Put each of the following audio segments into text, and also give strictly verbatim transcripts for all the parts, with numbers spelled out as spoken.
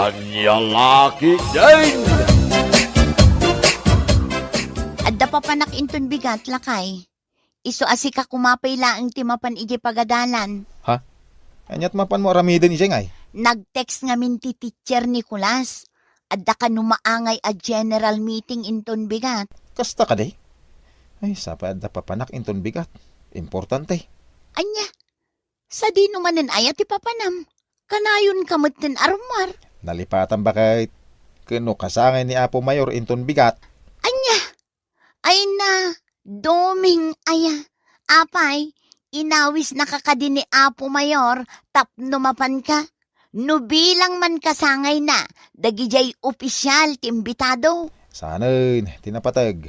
Ania la ketdin? Adda papanak inton bigat, lakay. Isu a sika koma pay laeng ti mapan idiay pagadalan. Ha? Ania't mapanmo aramiden idiay ngay? Nag-text ngamin ti teacher Nicolas. Adda kano maangay a general meeting inton bigat. Kasta kadi? Ay, sapay adda papanak inton bigat. Importante. Ania? Sadino manen aya ti papanam? Kanayonka metten a rummuar. Nalipatan baket ken no kasangay ni Apo Mayor inton bigat. Ania? Ay na, Doming aya. Apay, inawisnaka kadi ni Apo Mayor tapno mapanka? No bilang man kasangayna, dagidiay opisial ti imbitado. Saanen, ti napateg.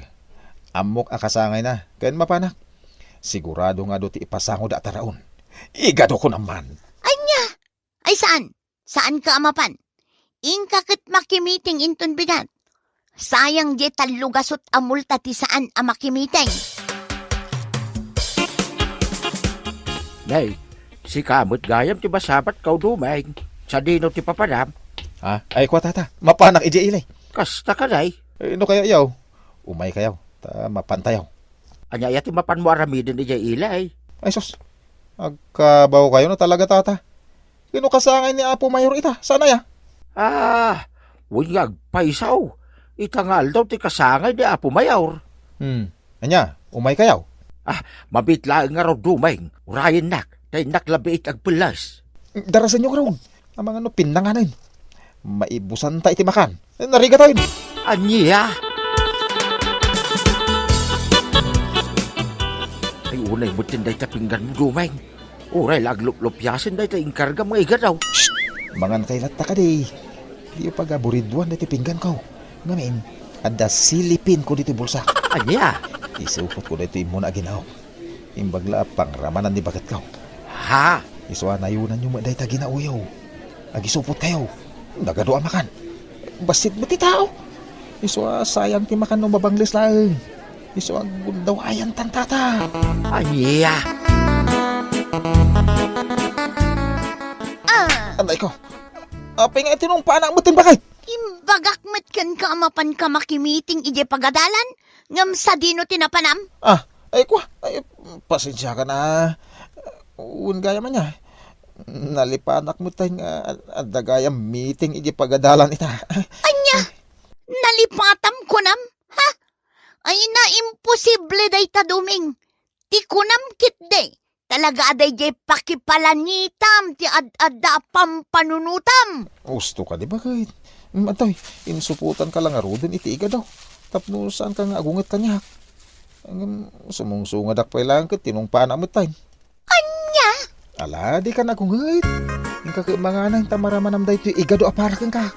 Ammok a kasangayna, ken mapanak. Sigurado nga adu ti ipasangoda a taraon. Igado ko naman. Ania? Ay saan? Saanka a mapan? Inka ket makimiting inton bigat. Sayang diay tallo gasut a multa ti saan a makimiting. Nay, sika met gayam ti masabatko, Doming. Sadino ti papanam? Ha? Ay, kua, tata. Mapanak idiay ili. Kasta kadi? Eh, no kaya yaw? Umaykayaw. Ta mapantayaw. Ania aya ti mapanmo aramiden idiay ili? Ay, sus. Agkabaw kayo na talaga, tata. Ken no kasangay ni Apo Mayor ita, saan aya? Ah, wen nga agpayso. Ita nga aldaw ti kasangay ni Apo Mayor. Hmm. Ania, umaykayaw? Ah, mabiit laeng ngarud, Doming. Urayennak, ta innak labiit agpellas. Darasenyo ngarud. Amangan no pinnanganen. Maibusanta iti makan. Narigatayon. Ania? Ay, unay met dayta pingganmo, Doming. Uray la agluplupiasen dayta inkargam nga igado. Shh! Mangankay latta kadi. Diyo pagaburiduan daytoy pingganko. Ngamin, adda silipinko ditoy bulsak. Ania? Isupotko daytoy immuna a ginaok. Imbag la a pangramanan ni baketko. Ha? Isu a nayonanyo met dayta ginaoyo. Agisupotkayo. Nagadu a makan. Bassit met ti tao. Isu a sayang ti makan no mabangles laeng. Isu a gundawayanta, tata. Ania? Ah! Anay ko. Apay nga itinungpanak met ti baket? Imbagak met kenka a mapanka makimiting idiay pagadalan, ngem sadino ti napanam? Ah, ay, kua, ay, pasensiakan a. Wen gayam ania. Nalipatak met tay nga adda gayam meeting idiay pagadalan ita. Ania? Nalipatam kunam? Ha? Ay na, imposible dayta, Doming. Ti kunam ketdi, talaga a daydiay pakipalangitam ti ad-adda a pampanunotam. Usto kadi, baket? Mm, antoy, insupotanka la ngaruden iti igado. Tapno saanka nga agunget kaniak. Ngem sumungsungadak pay laeng ket tinungpaana met tay. Ania? Ala, dika nagunget. Inka ket manganay ta maramanam daytoy igado a para kenka.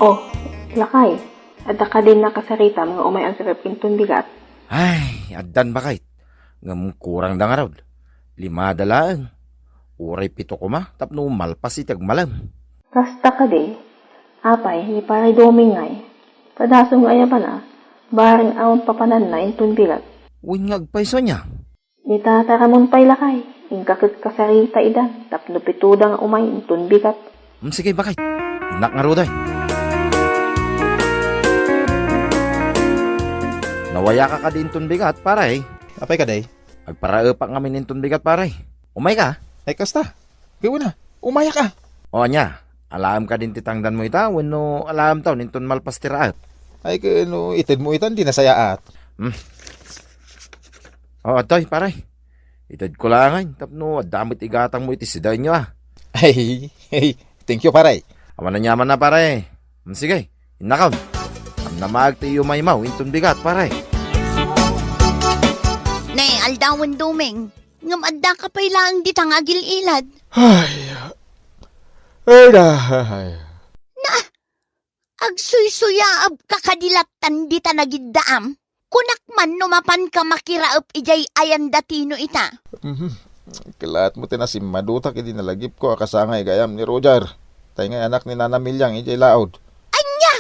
Oh, lakay, adda kadin nakasaritam nga umay agserep inton bigat? Ay, addan, baket. Ngem kurangda ngarud. Limada laeng. Uray pito koma tapno malpas iti agmalem. Kasta kadi, apay, ni Pare Doming ngay, padasum nga ayabanna, bareng awan papananna inton bigat. Wen nga agpayso ania? Ni Tata Ramon pay lakay, inka ket kasarita ida tapno pitoda nga umay inton bigat. Hmm, sige, baket. Innak ngaruden. Nawayaka kadi inton bigat, pare? Apay kadi? Agparaepak ngamin inton bigat, pare. Umayka? Ay, kasta. Gawin na. Umayak a. O, ania? Alaem kadin ti tangdanmo ita wenno alaemton inton malpas ti raep? Ay, ket no itedmo ita, di nasayaat. Hmm. O, adtoy, pare. Itedko laengen tapno adda met igatangmo iti sidaenyo a. Ay, ay, thank you, pare. Awan aniamanna, pare. Hmm, sige, innakon. Namnamaek ti iyumaymaw inton bigat, pare. Ne, aldawen, Doming. Ngem addaka pay laeng dita nga agil-ilad. Ay, ay, ay. Na, agsuysuyaabka kadi lattan dita nagiddaam? Kunak man no mapanka makiraep idiay ayan da Tino ita. Mhm. Kelaat mo ti nasimmadutak idi nalagipko a kasangay gayam ni Roger. Tay nga anak ni Nana Miliang idiay laod. Ania?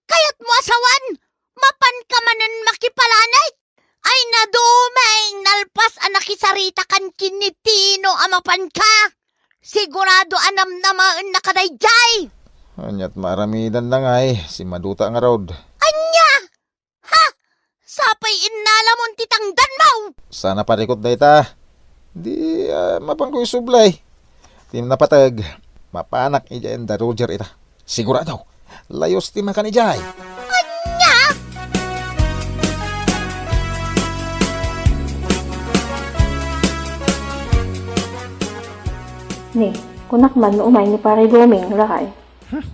Kayatmo a sawen? Mapanka manen makipalanay? Ay, na, Doming, nalpas a nakisaritakan ken ni Tino a mapanka. Sigurado a namnamaennaka daydiay! Ania't maaramidanna ngay, simmaduta ngarud. Ania? Ha? Sapay innalamon ti tangdanmo! Saan a parikut dayta. Di, ah, mapanko isublay. Ti napateg, mapanak idiay ni Roger ita. Sigurado, layus ti makan idiay. Ania? Ni, kunak man no umay ni Pare Doming, lakay. Hmm,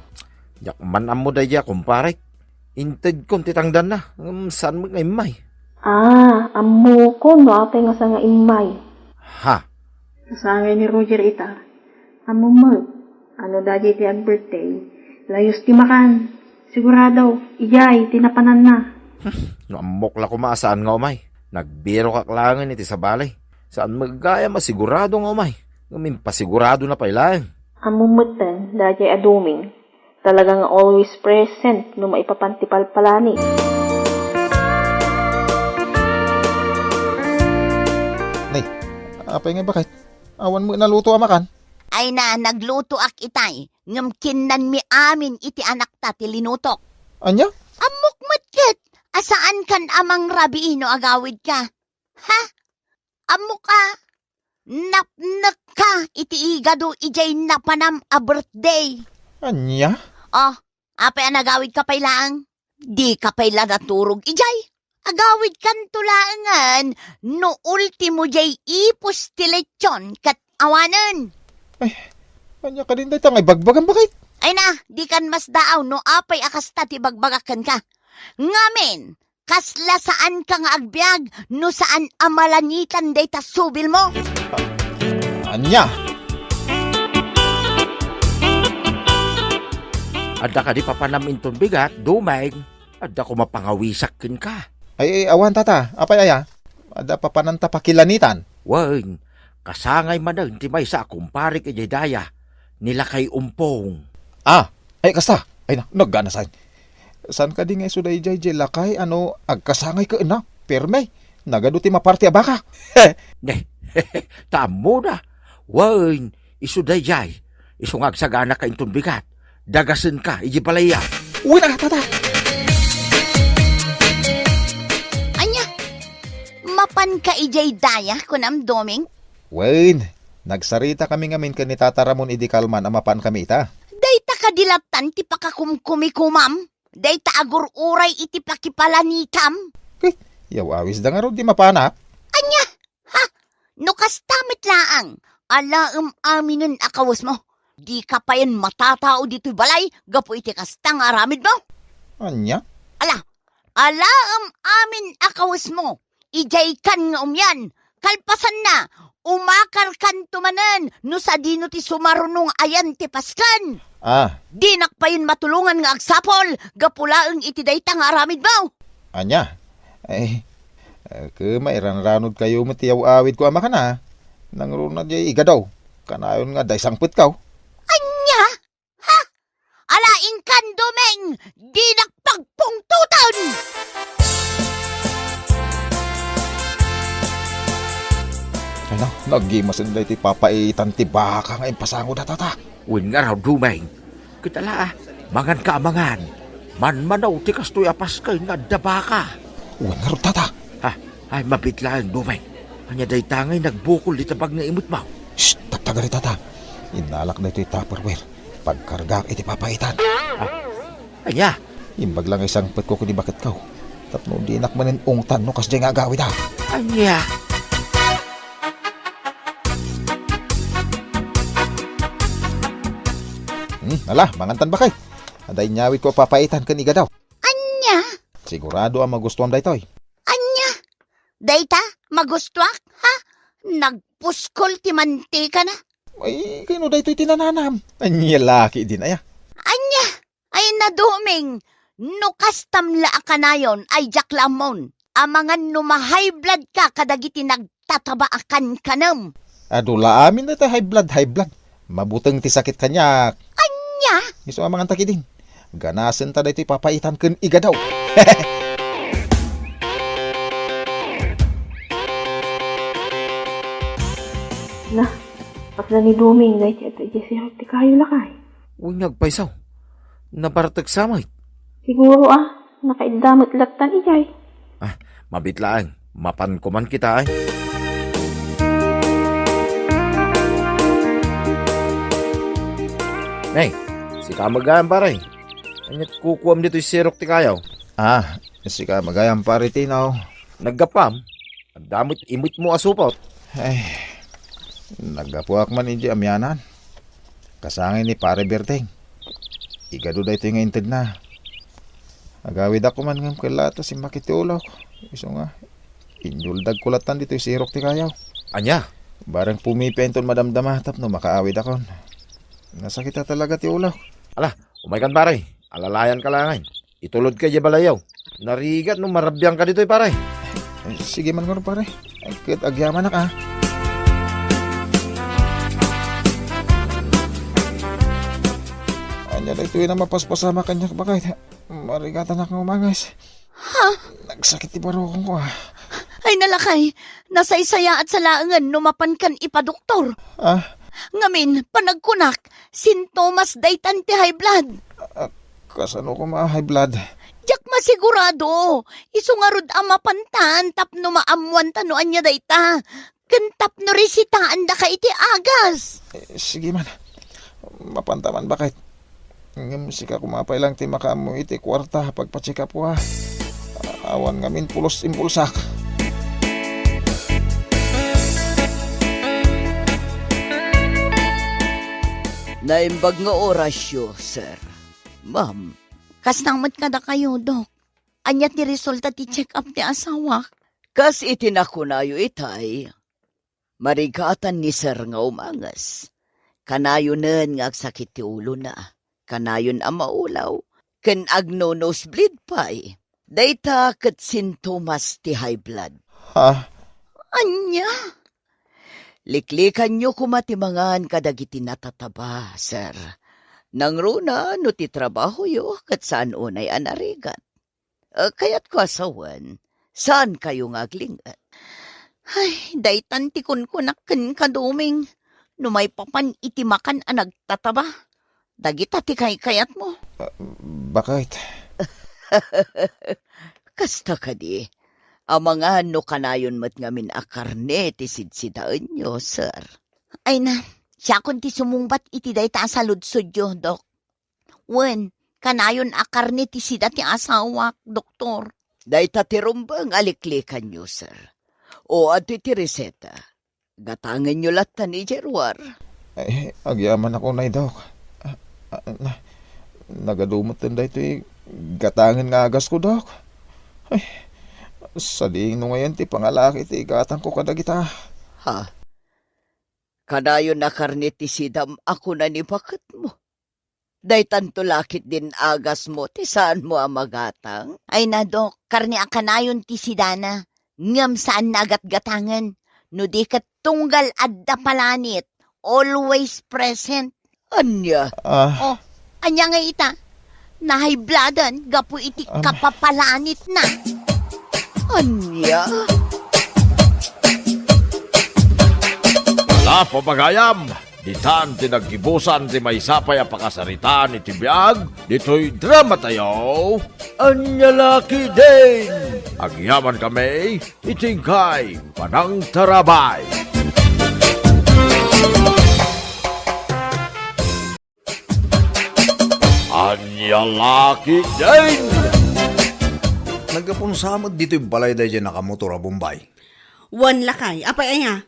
diak man ammo daydiay a kumparek. Intedkon ti tangdanna, ngem saan met nga immay. Ah, ammokon no apay nga saan nga immay. Ha? Saan nga ni Roger ita. Ammom met, no daydiay ti ag-birthday, layus ti makan. Sigurado, idiay ti napananna. Hmm, no ammok la koma a saan nga umay. Nagbirokak laengen iti sabali. Saan met gayam a sigurado nga umay. Ngem impasigurado na pay laeng. Ammom metten, daydiay a Doming. Talaga nga always present no maipapan ti palpalani. Nay, apay nga bakay? Awan met naluto a makan? Ay na, naglutoak itay, ngem kinnanmi amin iti anakta ti linutok. Ania? Ammok met ket, a saankan a mangrabii no agawidka. Ha? Ammok a, napnekka iti igado idiay napanam a birthday. Ania? Oh, apay a nagawidka pay laeng? Dika pay la naturog idiay? Agawidkanto laengen no ultimo diay ipus ti lechon ket awanen. Ay, ania kadin dayta nga ibagbagam, bakit? Ay na, dikan masdaaw no apay a kasta ti ibagbagak kenka. Ngamin, kasla saanka nga agbiag no saan a malanitan dayta subilmo? Ania? Adda kadi papanam inton bigat, Doming? Adda koma pangawisak kenka. Ay, ay, awan, tata. Apay aya? Adda papananta pakilanitan. Wen, kasangay manen ti maysa a kumparek idiay daya, ni Lakay Umpong. Ah, ay, kasta. Ay na, nagganasay. Saan kadi nga isu daydiay diay lakay a no agkasangay kenna? Perme. Nagadu ti maparti a baka. Ne, ta ammona. Wen, isu daydiay. Isu nga agsaganaka inton bigat. Dagasenka idiay balayya. Uy na, tata! Ania? Mapanka idiay daya, kunam, Doming? Wen, nagsaritakami ngamin ken ni Tata Ramon idi kalman a mapankami ita. Dayta kadi lattan ti pakakumkumikomam? Dayta agur-uray iti pakipalanitam? Ket, yaw-awisda ngarud ti mapanak? Ania? Ha? No kasta met laeng, alaem aminen a kawesmo. Dika payen matatao ditoy balay gapu iti kasta nga aramidmo. Ania? Ala, alaem amin a kawesmo. Idiaykan nga umian. Kalpasanna, umakarkanto manen no sadino ti sumaruno nga ayan ti pasken. Ah. Dinak payen matulongan nga agsapul gapu laeng iti dayta nga aramidmo. Ania? Ay, eh, ke, mairanranod kayo met ti yaw-awidko a makana. Nangruna diay igadaw. Kanayon nga day sangpetkaw. Ania? Ha? Ala, inkan, Doming! Dinak pagpungtotan! Ay na, nagimasen daytoy papaitan ti baka nga impasangoda, tata. Wen ngarud, Doming. Ket ala, ah, manganka a mangan. Manmanaw ti kastoy a pasken nga adda baka. Wen ngarud, tata. Ha? Ay, mabiit laeng, Doming. Ania dayta ngay nagbukol iti tabag nga imetmo? Shh! Tagtagari, tata. Innalak daytoy Tupperware. Pagkargaak iti papaitan. Ah, ania? Imbag la nga isangpetko ken ni baketko. Tapno dinak manen ungtan no kasdiay nga agawida. Ania? Hmm, ala, mangantan, baket. Adda inyawidko a papaitan ken igadaw. Ania? Sigurado a magustuam daytoy. Ania? Dayta, magustuak, ha? Nagpuskol ti mantikana. Ay, kayno daytoy ti nananam? Ania la ketdin aya? Ania? Ay, na, Doming, no kastam la a kanayon, ay diak la ammon. Amangan no ma-high blood ka kadagiti nagtataba a kankanem. Adu la amin dayta high blood, high blood. Mabuteng ti sakit kaniak. Ania? Isu a manganta ketdin. Ganasenta daytoy papaitan ken igadaw. Na, Tapno ni Doming, dayta iti sirok ti kayo, lakay. Wen nga agpayso. Nabartek sa met. Siguro, ah, nakaidda met lattan idiay. Ah, mabit laeng. Mapan koman kita, ay. Nay, sika met gayam, pare. Aniat kukuam ditoy sirok ti kayo? Ah, sika met gayam, pare Tino. Naggapuam? Adda met imetmo a supot. Ay, naggapuak man idiay amianan. Kasangay ni Pare Berteng. Igadu daytoy nga intedna. Agawidak koman ngem ket la ta simmakit ti ulok. Isu nga, inyuldagko lattan ditoy sirok ti kayo. Ania? Bareng pumipienton madamdama tapno makaawidakon. Nasakit a talaga ti ulok. Ala, umaykan, pare. Alalayanka laengen. Itulodka idiay balayyo. Narigat no marabiangka ditoy, pare. Eh, sige man ngarud, pare. Ay, ket agyamanak, ah. Ania daytoy a mapaspasamak kaniak, baket? Marigatanak nga umanges. Ha? Nagsakit ti barukongko, ah. Ay, nalakay, nasaysayaat sa laengen no mapankan ipadoktor. Ah? Ngamin, panagkunak, sintomas daytan ti high blood. Ah, kasano koma a high blood? Diak masigurado. Isu ngarud a mapantan tapno maammuanta no ania dayta. Ken tapno resitaandaka iti agas. Eh, sige man. Mapanta man, baket. Ngem sika koma pay lang ti makaammo iti kuarta a pagpa-check-up, a. Awan ngamin pulos impulsak. Naimbag nga orasyo, sir. Ma'am. Kasta met kadakayo, Dok. Ania ti resulta ti check-up ti asawak? Kas iti nakunayo itay, marigatan ni Sir nga umanges. Kanayonen nga agsakit ti ulona. Kanayon a maulaw. Ken agno-nosebleed pay. Dayta ket sintomas ti high blood. Ha? Ania? Liklikanyo koma ti mangan kadagiti natataba, sir. Nangruna no ti trabahoyo ket saan unay a narigat. Eh, kayatko a sawen, saankayo nga agling-et? Ay, daytan ti kunkunak kenka, Doming. No maipapan iti makan a nagtataba, dagita ti kaykayatmo. Ah, baket? Kasta kadi, amangan no kanayon met ngamin a karne ti sidsidaenyo, sir. Ay na, siakon ti sumungbat iti dayta a saludsodyo, Dok. Wen, kanayon a karne ti sida ti asawak, doktor. Dayta ti rumbeng a liklikanyo, sir. O, adtoy ti reseta. Gatangenyo latta ni Jeruar. Ay, agyamanak unay, Dok. Ah, ah, na, nagadu metten daytoy gatangen nga agasko, Dok. Ay, sadino ngayen ti pangalaki ti igatangko kadagita. Ha? Kanayon a karne ti sidam a kuna ni baketmo. Daytanto la ketdin agasmo ti saanmo a magatang? Ay na, Dok, karne a kanayon ti sidana, ngem saanna a gatgatangen. No di ket tunggal adda palanit, always present. Ania? Ah. Oh, ania ngay ita? Nahaybladan gapu iti kapapalanitna. Ania? Ala, pagayam! Ditan ti naggibusan ti maysa pay a pakasaritaan iti biag ditoy drama tayo, Ania La Ketdin! Agyamankami iti inkay panangtarabay. Ania La Ketdin! Naggapunsa met ditoy balay daydiay nakamotor a Bombay. Wen, lakay, apay aya?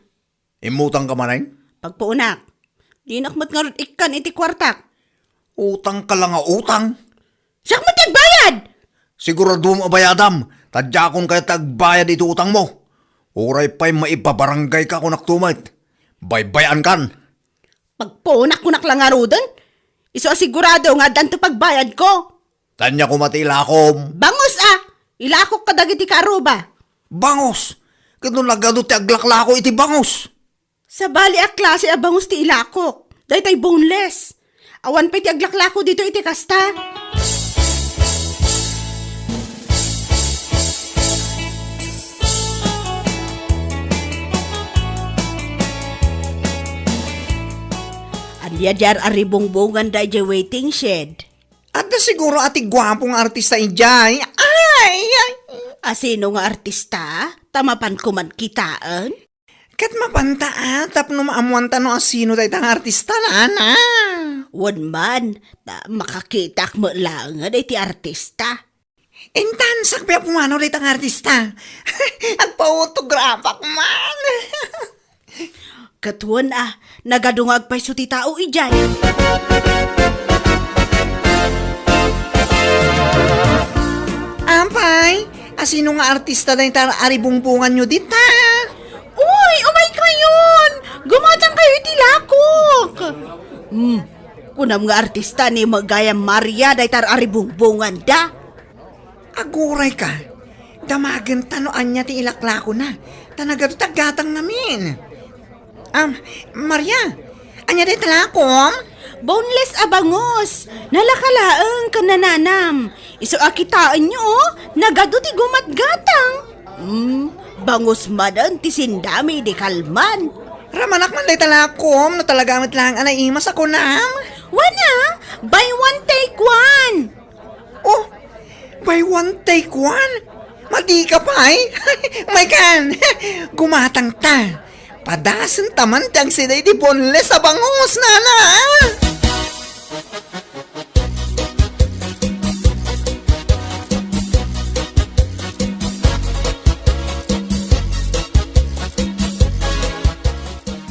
Immutangka manen? Pagpuonak. Dinak met ngarud ikkan iti kuartak. Utangka la nga utang? Siak met ti agbayad! Siguraduem a bayadam, ta diakon kayat ti agbayad iti utangmo. Uray pay maipabaranggayka, kunak to met. Baybay-ankan. Pagpuonak, kunak la ngaruden. Isu a sigurado nga addanto pagbayadko. Ania koma ti ilakom? Bangus a! Ilakok kadagiti karuba. Bangus? Ket no nagadu ti aglaklako iti bangus? Sabali a klase a bangus ti ilakok. Daytay boneless. Awan pay ti aglaklako ditoy iti kasta. Diay aribungbongan daydiay waiting shed. Adda siguro a ti guapo nga artista idiay. Ay, ay. A sino nga artista? Ta mapan ko man kitaen? Ket mapanta a, tapno maammoanta no a sino dayta nga artista, nana. Wen man, ta makakitak met laeng dayta artista. Intan, sakbay a pumanaw dayta nga artista. Agpa-autograph-ak man. Ket wen a, nagadu nga agpayso ti tao idiay. Apay, a sino nga artista dayta aribungbonganyo dita? Uy, umaykayon! Gumatangkayo iti lakok! Hmm, kunam nga artista ni Magayam Maria dayta aribungbonganda. Agurayka, damagenta no ania ti ilaklakona, ta nagadu ti aggatang ngamin. Ah, Maria, ania dayta lakom? Boneless a bangus. Nalaka laeng ken nananam. Isu a kitaenyo, oh, nagadu ti gumatgatang. Hmm, bangus manen ti sendami idi kalman. Ramanak man dayta lakom, no talaga met laeng a naimas a kunam. Wen a, buy one take one. Oh, buy one take one? Madika pay? Maykan, gumatangta. Padasenta man ti agsida iti boneless a bangus, nana.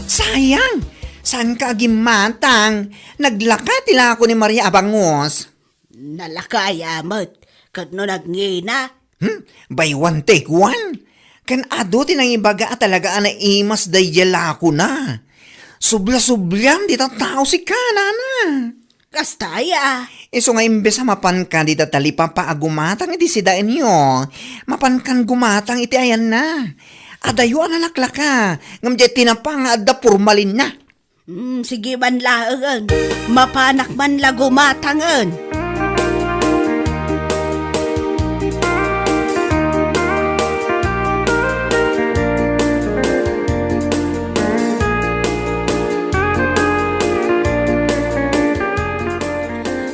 Sayang, saanka a gimmatang. Naglaka ti lako ni Maria a bangus. Nalaka aya met, ket no nagngina. Hmm? Buy one, take one? Ken adu ti nangibaga a talaga a naimas daydiay lakona. Subla-sublian dita tao sika, nana. Kasta aya. Isu nga imbes a mapanka dita talipapa a gumatang iti sidaenyo, mapankan gumatang iti ayanna. Adayo a nalaklaka, ngem diay tinapa nga adda pormalinna. Hmm, sige man laengen. Mapanak man la gumatangen.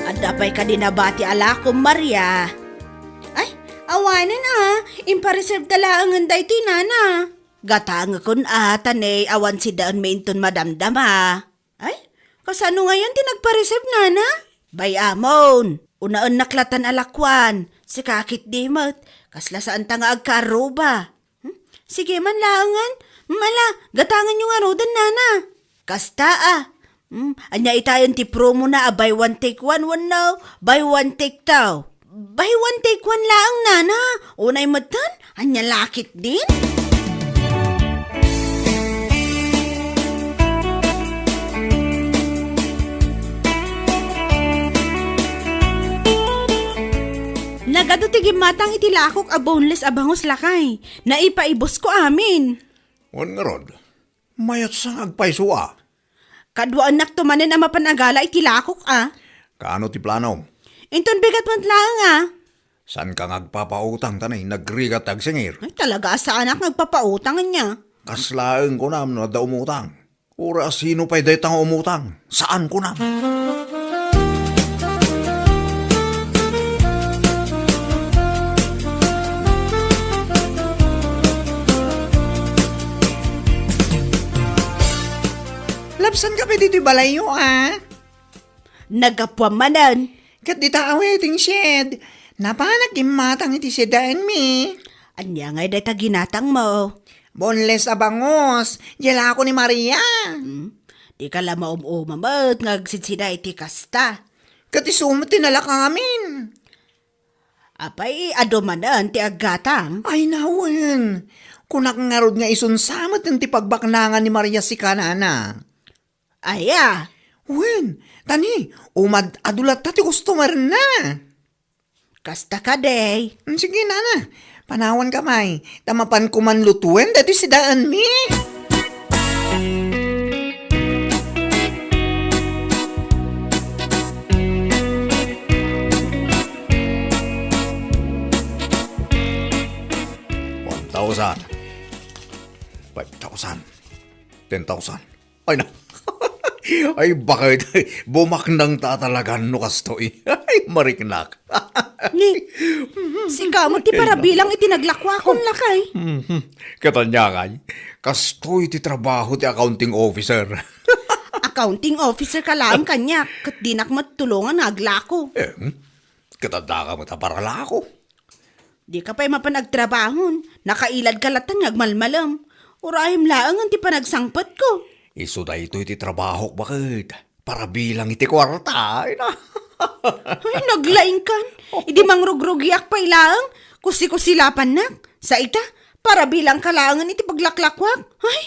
Adda pay kadi nabati a lakom, Maria? Ay, awanen a. Impareserveta laengen daytoy, nana. Gatangekon a, ta ne awan sidaenmi inton madamdama. Ay, kasano ngayen ti nagpareserve, nana? Bay-amon, unaennak latan a lakuan. Sika ketdi met, kasla saanta nga agkaarruba. Hmm? Sige man laengen. Hmm, ala, gatangenyo ngaruden, nana. Kasta a. Hmm, ania itayen ti promona a buy one take one wenno buy one take two? Buy one take one laeng, nana. Unay metten, ania la ketdin? Nagadu ti gimmatang iti lakok a boneless a bangus, lakay. Naipaibusko amin. Wen ngarud, mayatsa nga agpayso a. Kaduaennakto manen a mapan a gala iti lakok a. Kaano ti planom? Inton bigat met laeng a. Saanka nga agpapautang ta nagrigat ti agsingir? Ay, talaga a saanak nga agpapautang ania. Kas laeng kunam no adda umutang. Uray a sino pay dayta nga umutang? Saan kunam? Labsanka pay ditoy balayyo a. Naggapuam manen. Ket dita a waiting shed, napanak gimmatang iti sidaenmi. Ania ngay dayta ginatangmo? Boneless a bangus, diay lako ni Maria. Hmm? Dika la maum-uma met nga agsidsida iti kasta. Ket isu met ti nalaka amin. Apay, adu manen ti aggatang? Ay, nawen. Kunak ngarud nga isunsa met ti pagbaknangan ni Maria sika, nana. Aya? Wen, ta ni, umad-adu latta ti customer-na. Kasta kadi. Mm, sige, nana. Panawanka pay, ta mapanko man lutuen daytoy sidaenmi. One thousand. Five thousand. Ten thousand. Ay, na. Ay, bakit? Bumaknang ta talaga no kastoy. Ay, mariknak. Ni, sika met ti parabilang iti naglakuakon, lakay. Mhm. Ket ania ngay, kastoy ti trabaho ti accounting officer. Accounting officer ka laeng kaniak, ket dinak met tulongan nga aglako. Eh, hmm? Ket addaka met a paralako. Dika pay mapan agtrabahon, nakailad ka latta nga agmalmalem. Urayem laengen ti panagsangpetko. Isu daytoy ti trabahok, baket. Parabilang iti kuarta, ay na. Ay, naglaingkan. Idi mangrugrugiak pay laeng, kusi-kusilapannak. Sa ita, parabilang ka laengen iti paglaklakuak. Ay,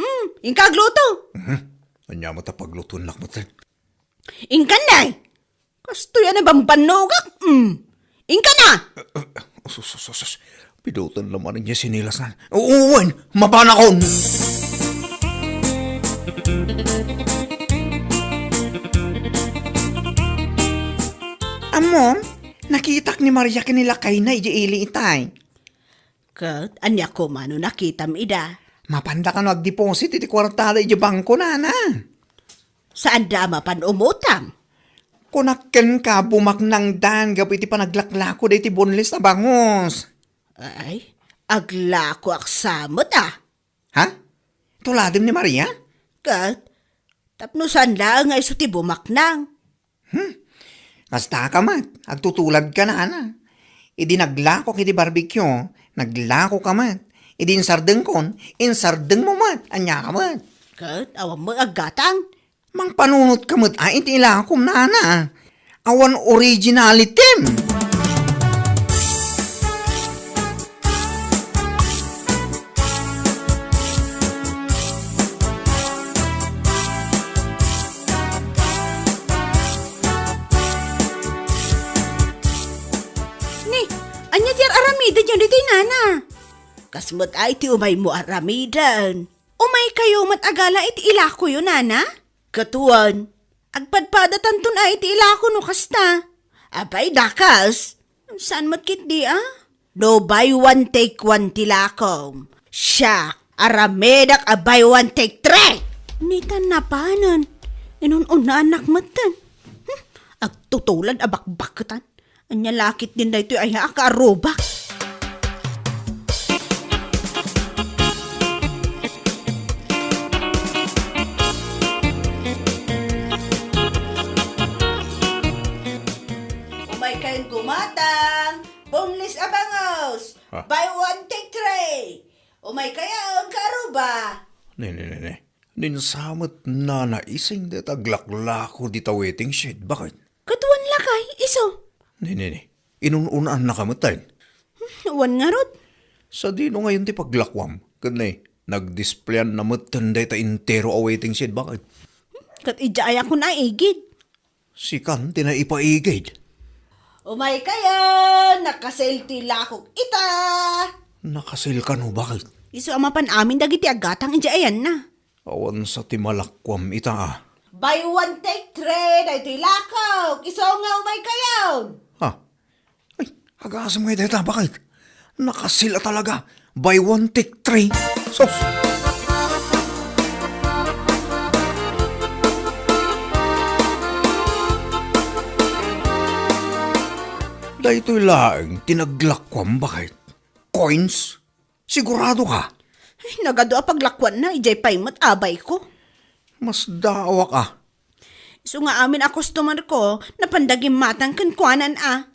hmm, inka agluto. Mhm. Ania met a paglutoennak met? Inkan, nay! Kastoy a nabambannogak, mm. Inkan na! Sus, sus, sus, sus. Pidoten la manen diay sinilasna. Wen, mapanakon! Ammom, nakitak ni Maria ken ni lakayna idiay ili itay. Ket ania koma no nakitam ida? Mapanda kano agdeposit iti kuartada idiay bangko, nana. Saanda a mapan umutang? Kunak kenka, bumaknangdan gapu iti panaglaklako daytoy boneless a bangus. Ay, aglakoak sa met a. Ha? Tuladem ni Maria? Ket, tapno saan laeng nga isu ti bumaknang. Hmm? Kasta ka met, agtutulad ka, nana. Idi naglakok iti barbecue, naglako ka met. Idi insardengkon, insardengmo met. Ania ka met? Ket, awan met aggatang. Mangpanunot ka met a iti ilakom, nana. Awan originality. Ni, ania ti ar-aramidenda ditoy, nana? Kas met ay ti umaymo ar-aramiden. Umaykayo met a gala iti ilakoyo, nana? Ket wen, agpadpadatanton a iti ilako no kasta. Apay, dakas? Saan met ketdi a? No buy one take one ti lakom, siak, aramidek a buy one take three! Nitan napanen, inun-unaannak metten. Hmm, agtutulad a bakbakketan. Ania la ketdin daytoy aya a kaarrubak? Umaykayon gumatang, boneless a bangus. Ah. Buy one, take three. Umaykayon, kaaruba. Ne, ne, ne, ne. Ninsamet nana ising dayta aglaklako dita waiting shed, baket? Ket wen lakay, isu. Ne, ne, ne. Inun-unaannaka metten. Hmm, wen ngarud. Sadino ngayon ti paglakuam? Ket ne, nagdisplayanna metten dayta entero a waiting shed, baket? Hmm, ket idiay a kunak igid. Sikan ti naipaigid. Umaykayon, nakasil ti lakok ita. Nakasil kano, baket? Isu a mapan amin dagiti aggatang idiay ayanna. Awan sa ti malakuam ita a. Buy one, take three, daytoy lakok. Isu nga umaykayon. Ha? Ay, agasem ngay dayta, baket? Nakasil a talaga. Buy one, take three. Sus! Daytoy laeng ti naglakuam, baket? Coins? Sigurado ka? Ay, nagadu a paglakuanna, idiay pay met abayko. Masdaawak a. Isu nga amin a customer ko, napanda gimmatang kenkuana a.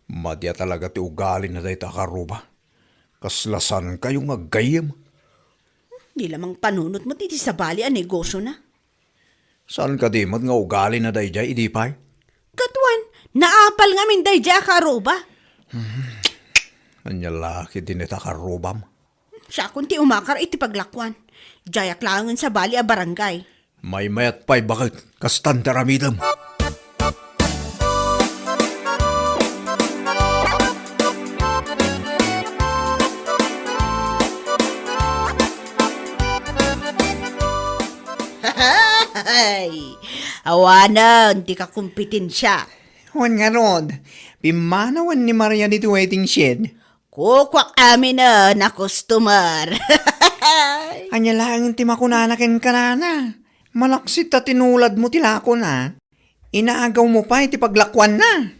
Madi a talaga ti ugalina dayta a karuba. Kasla saankayo nga aggayyem. Di la mangpanunot met iti sabali a negosiona. Saan kadi met nga ugalina daydiay idi pay? Ket wen, naapal ngamin daydiay a karuba. Hmm. Ania la ketdin dayta a karubam? Siakon ti umakar iti paglakuan. Diayak laengen sabali a barangay. Maymayat pay, baket, kastan ti aramidem. Hay! Awanen ti kakompetensia. Wen ngarud, pimmanawen ni Maria ditoy waiting shed. Kukuak aminen a customer. Ania laeng ti makunana kenka, nana? Malaksid ta tinuladmo ti lakona. Inaagawmo pay ti paglakuanna.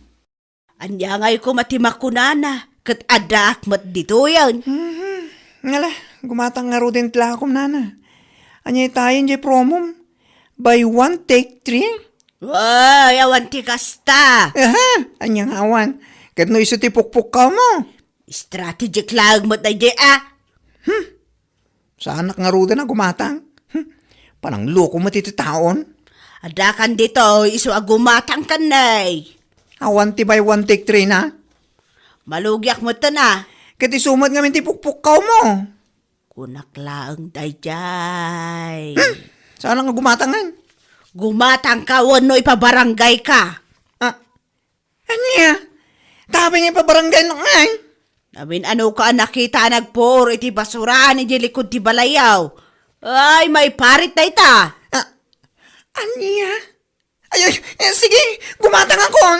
Ania ngay koma ti makunana, ket addaak met ditoyen. Mhm. Ngala, gumatang ngaruden ti lakom, nana. Ania itayen jay promom? Buy one, take three? Ay, awan ti kasta. Aha, ania nga awan? Ket no isu ti pukpukkawmo? Strategic laeng met dayjay a. Hmm. Saanak ngaruden a gumatang? Hmm. Panangloko met iti taon? Addakan ditoy isu a gumatang ken nay. Awan ti buy one take three na? Malugiak metten a. Ket isu met ngamin ti pukpukkawmo. Kunak laeng dayjay. Hmm. Saanak nga gumatangen? Gumatangka wenno ipabaranggayka? Ah, ania? Tapay nga ipabaranggaynok ngay? Amin-anoka a nakita a nagpuor iti basurahan iti likud ti balayyo. Ay, maiparit dayta. Ah, ania? Ay, ay, eh, sige, gumatangakon.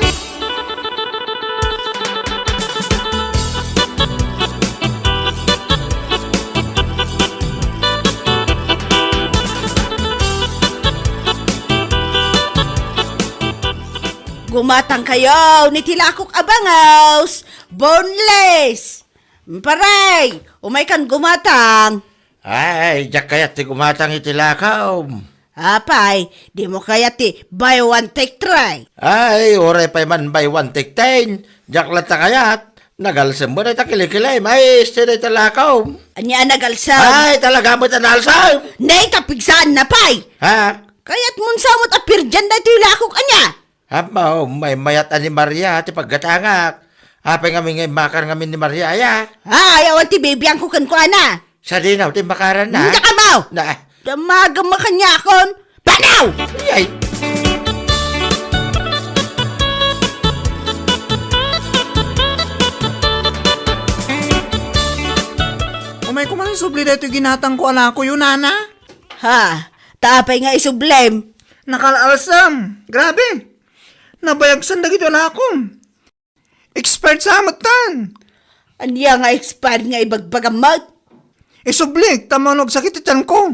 Gumatangkayon iti lakok a bangaws, boneless. Paray, umaykan gumatang. Ay, diak kayat ti gumatang iti lakom. Apay, dimo kayat ti buy one take three? Ay, uray pay man buy one take ten. Diak latta kayat. Nagalsem met dayta kilikilem. Ay, isti dayta lakom. Ania a nagalsem? Ay, talaga met a naalsem. Nay, tapigsaanna pay. Ha? Kayatmon sa met a pirdian daytoy lakok, ania? Ammo, maymayat a ni Maria ti paggatangak. Apay ngamin nga immakar ngamin ni Maria, aya? Ay, awan ti bibiangko kenkuana. Sadino ti immakaranna? Dakayo! Na. Damagem a kaniakon. Panaw! Ay! Umayko man isubli daytoy ginatangko a lakoyo, nana. Ha? Ta apay nga isublem? Nakaalsem. Grabe. Nabayagsan dagiti alakom. Expert sa met tan. Ania nga expert nga ibagbagam met? Isublik, ta mano agsakit ti tianko.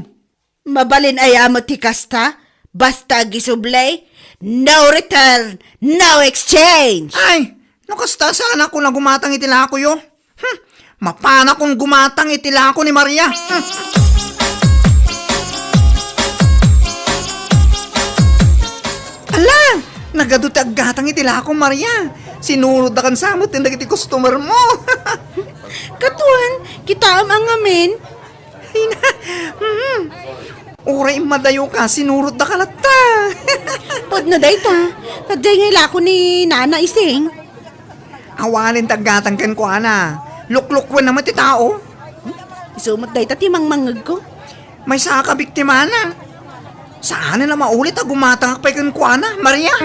Mabalin aya met ti kasta? Basta agisubli, no return, no exchange. Ay, no kasta, saanakon a gumatang iti lakoyo. Hmm, mapanakon gumatang iti lako ni Maria. Hmm. Ala, nagadu ti aggatang iti lako, Maria. Sinurotda kan sa met dagiti customer mo. Katuan, kitaem a ngamin. Ay na, hmm. Uray immadayoka, sinurotdaka latta. Pudno dayta, ta diay nga ilako ni Nana Ising. Awanen ti aggatang kenkuana. Luklukwenna met ti tao. Isu met dayta ti mangmangngegko. Maysa a kabiktimana. Saanen a maulit a gumatangak pay kenkuana, Maria.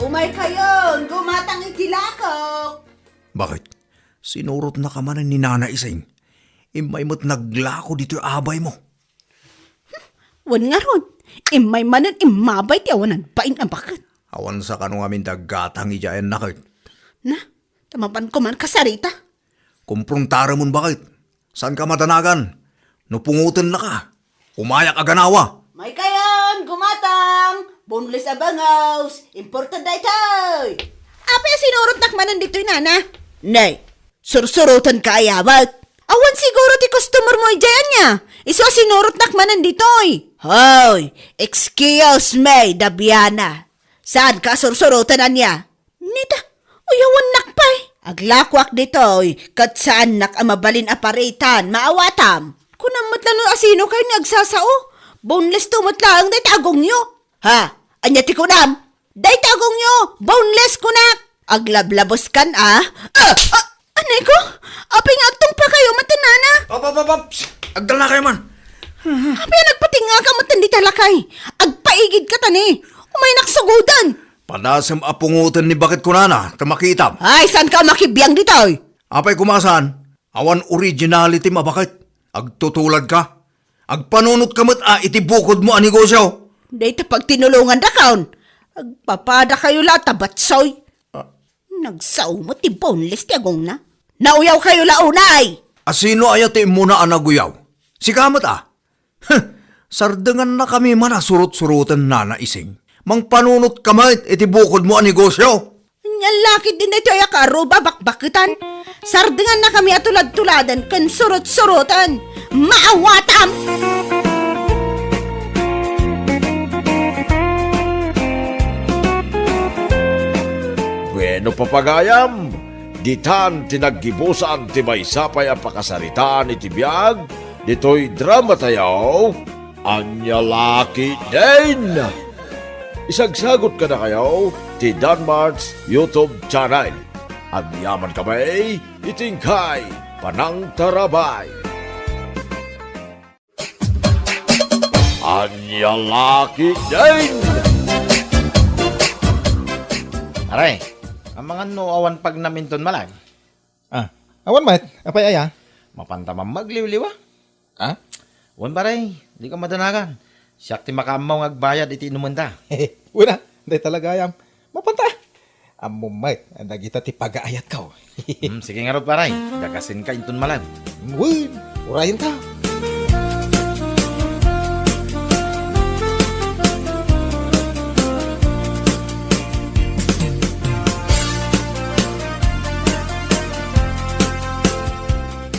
Umaykayon, gumatang iti lakok. Bakit? Sinurotnaka manen ni Nana Ising? Immay met naglako ditoy abaymo. Wen ngarud, immay manen immabay ti awanan bain a baket. Awan sa kano ngamin ti aggatang idiay a naket. Na, ta mapanko man kasarita. Kumprontaremon baket. Saanka madanagan. No pungotennaka, umayak a ganawa. Maykayon, gumatang! Boneless a bangaws! Imported daytoy! Apay a sinurotnak manen ditoy, nana? Nay, sursurotenka aya met? Awan siguro ti customer mo idiay ania. Isu a sinurotnak manen ditoy. Hoy, excuse me, Dabiana. Saanka a sursuroten ania? Nita, uyawannak pay. Aglakoak ditoy, ket saannak a mabalin a paritan, maawatam. Kunam met la no asinokayo ni agsasao. Boneless to met laeng dayta agongyo. Ha? Ania ti kunam? Dayta agongyo, boneless kunak. Aglablaboskan a? Ah! Ah! Anay ko? Apay nga agtungpakayo met, nana? Op, op, op, op! Agdalnakayo man! Apay a nagpatingngaka met dita lakay? Agpaigidka ta ni. Umaynak sugoden. Padasem a pungoten ni baket kunana, ta makitam. Ay, saanka a makibiang ditoy? Apay koma a saan? Awan originality a baket. Agtutuladka. Agpanunotka met a iti bukodmo a negosyo. Dayta pagtinulongandakon. Agpapadakayo la ta batsoy. Ah. Nagsao met ti boneless ti agongna. Nauyawkayo la unay! A sino aya ti immuna a naguyaw? Sika met a? Huh! Sardengannakami man a surot-suroten, Nana Ising. Mangpanunotka met iti bukodmo a negosio. Ania la ketdin daytoy a kaaro, bakbaketan? Sardengannakami a tulad-tuladen ken surot-suroten. Maawatam! Bueno, papagayam, ditan ti naggibusan ti maysa pay a pakasaritaan iti biag ditoy dramatayo, Ania la ketdin? Isagsagot kadakayo ti Danmart's YouTube channel. Agyamankami iti inkay panangtarabay. Ania la ketdin? Pare, amangan no awan pagnam inton malag? Ah, awan met. Apay aya? Mapanta man magliwliwa. Ah? Wen, pare, dika madanagan. Siak ti makaammo nga agbayad iti inumenta. Wen a, dayta la gayam. Mapanta. Ammom met, dagita ti pagaayatko. Hmm, sige ngarud, pare. Dagasenka inton malag. Wen, urayenta.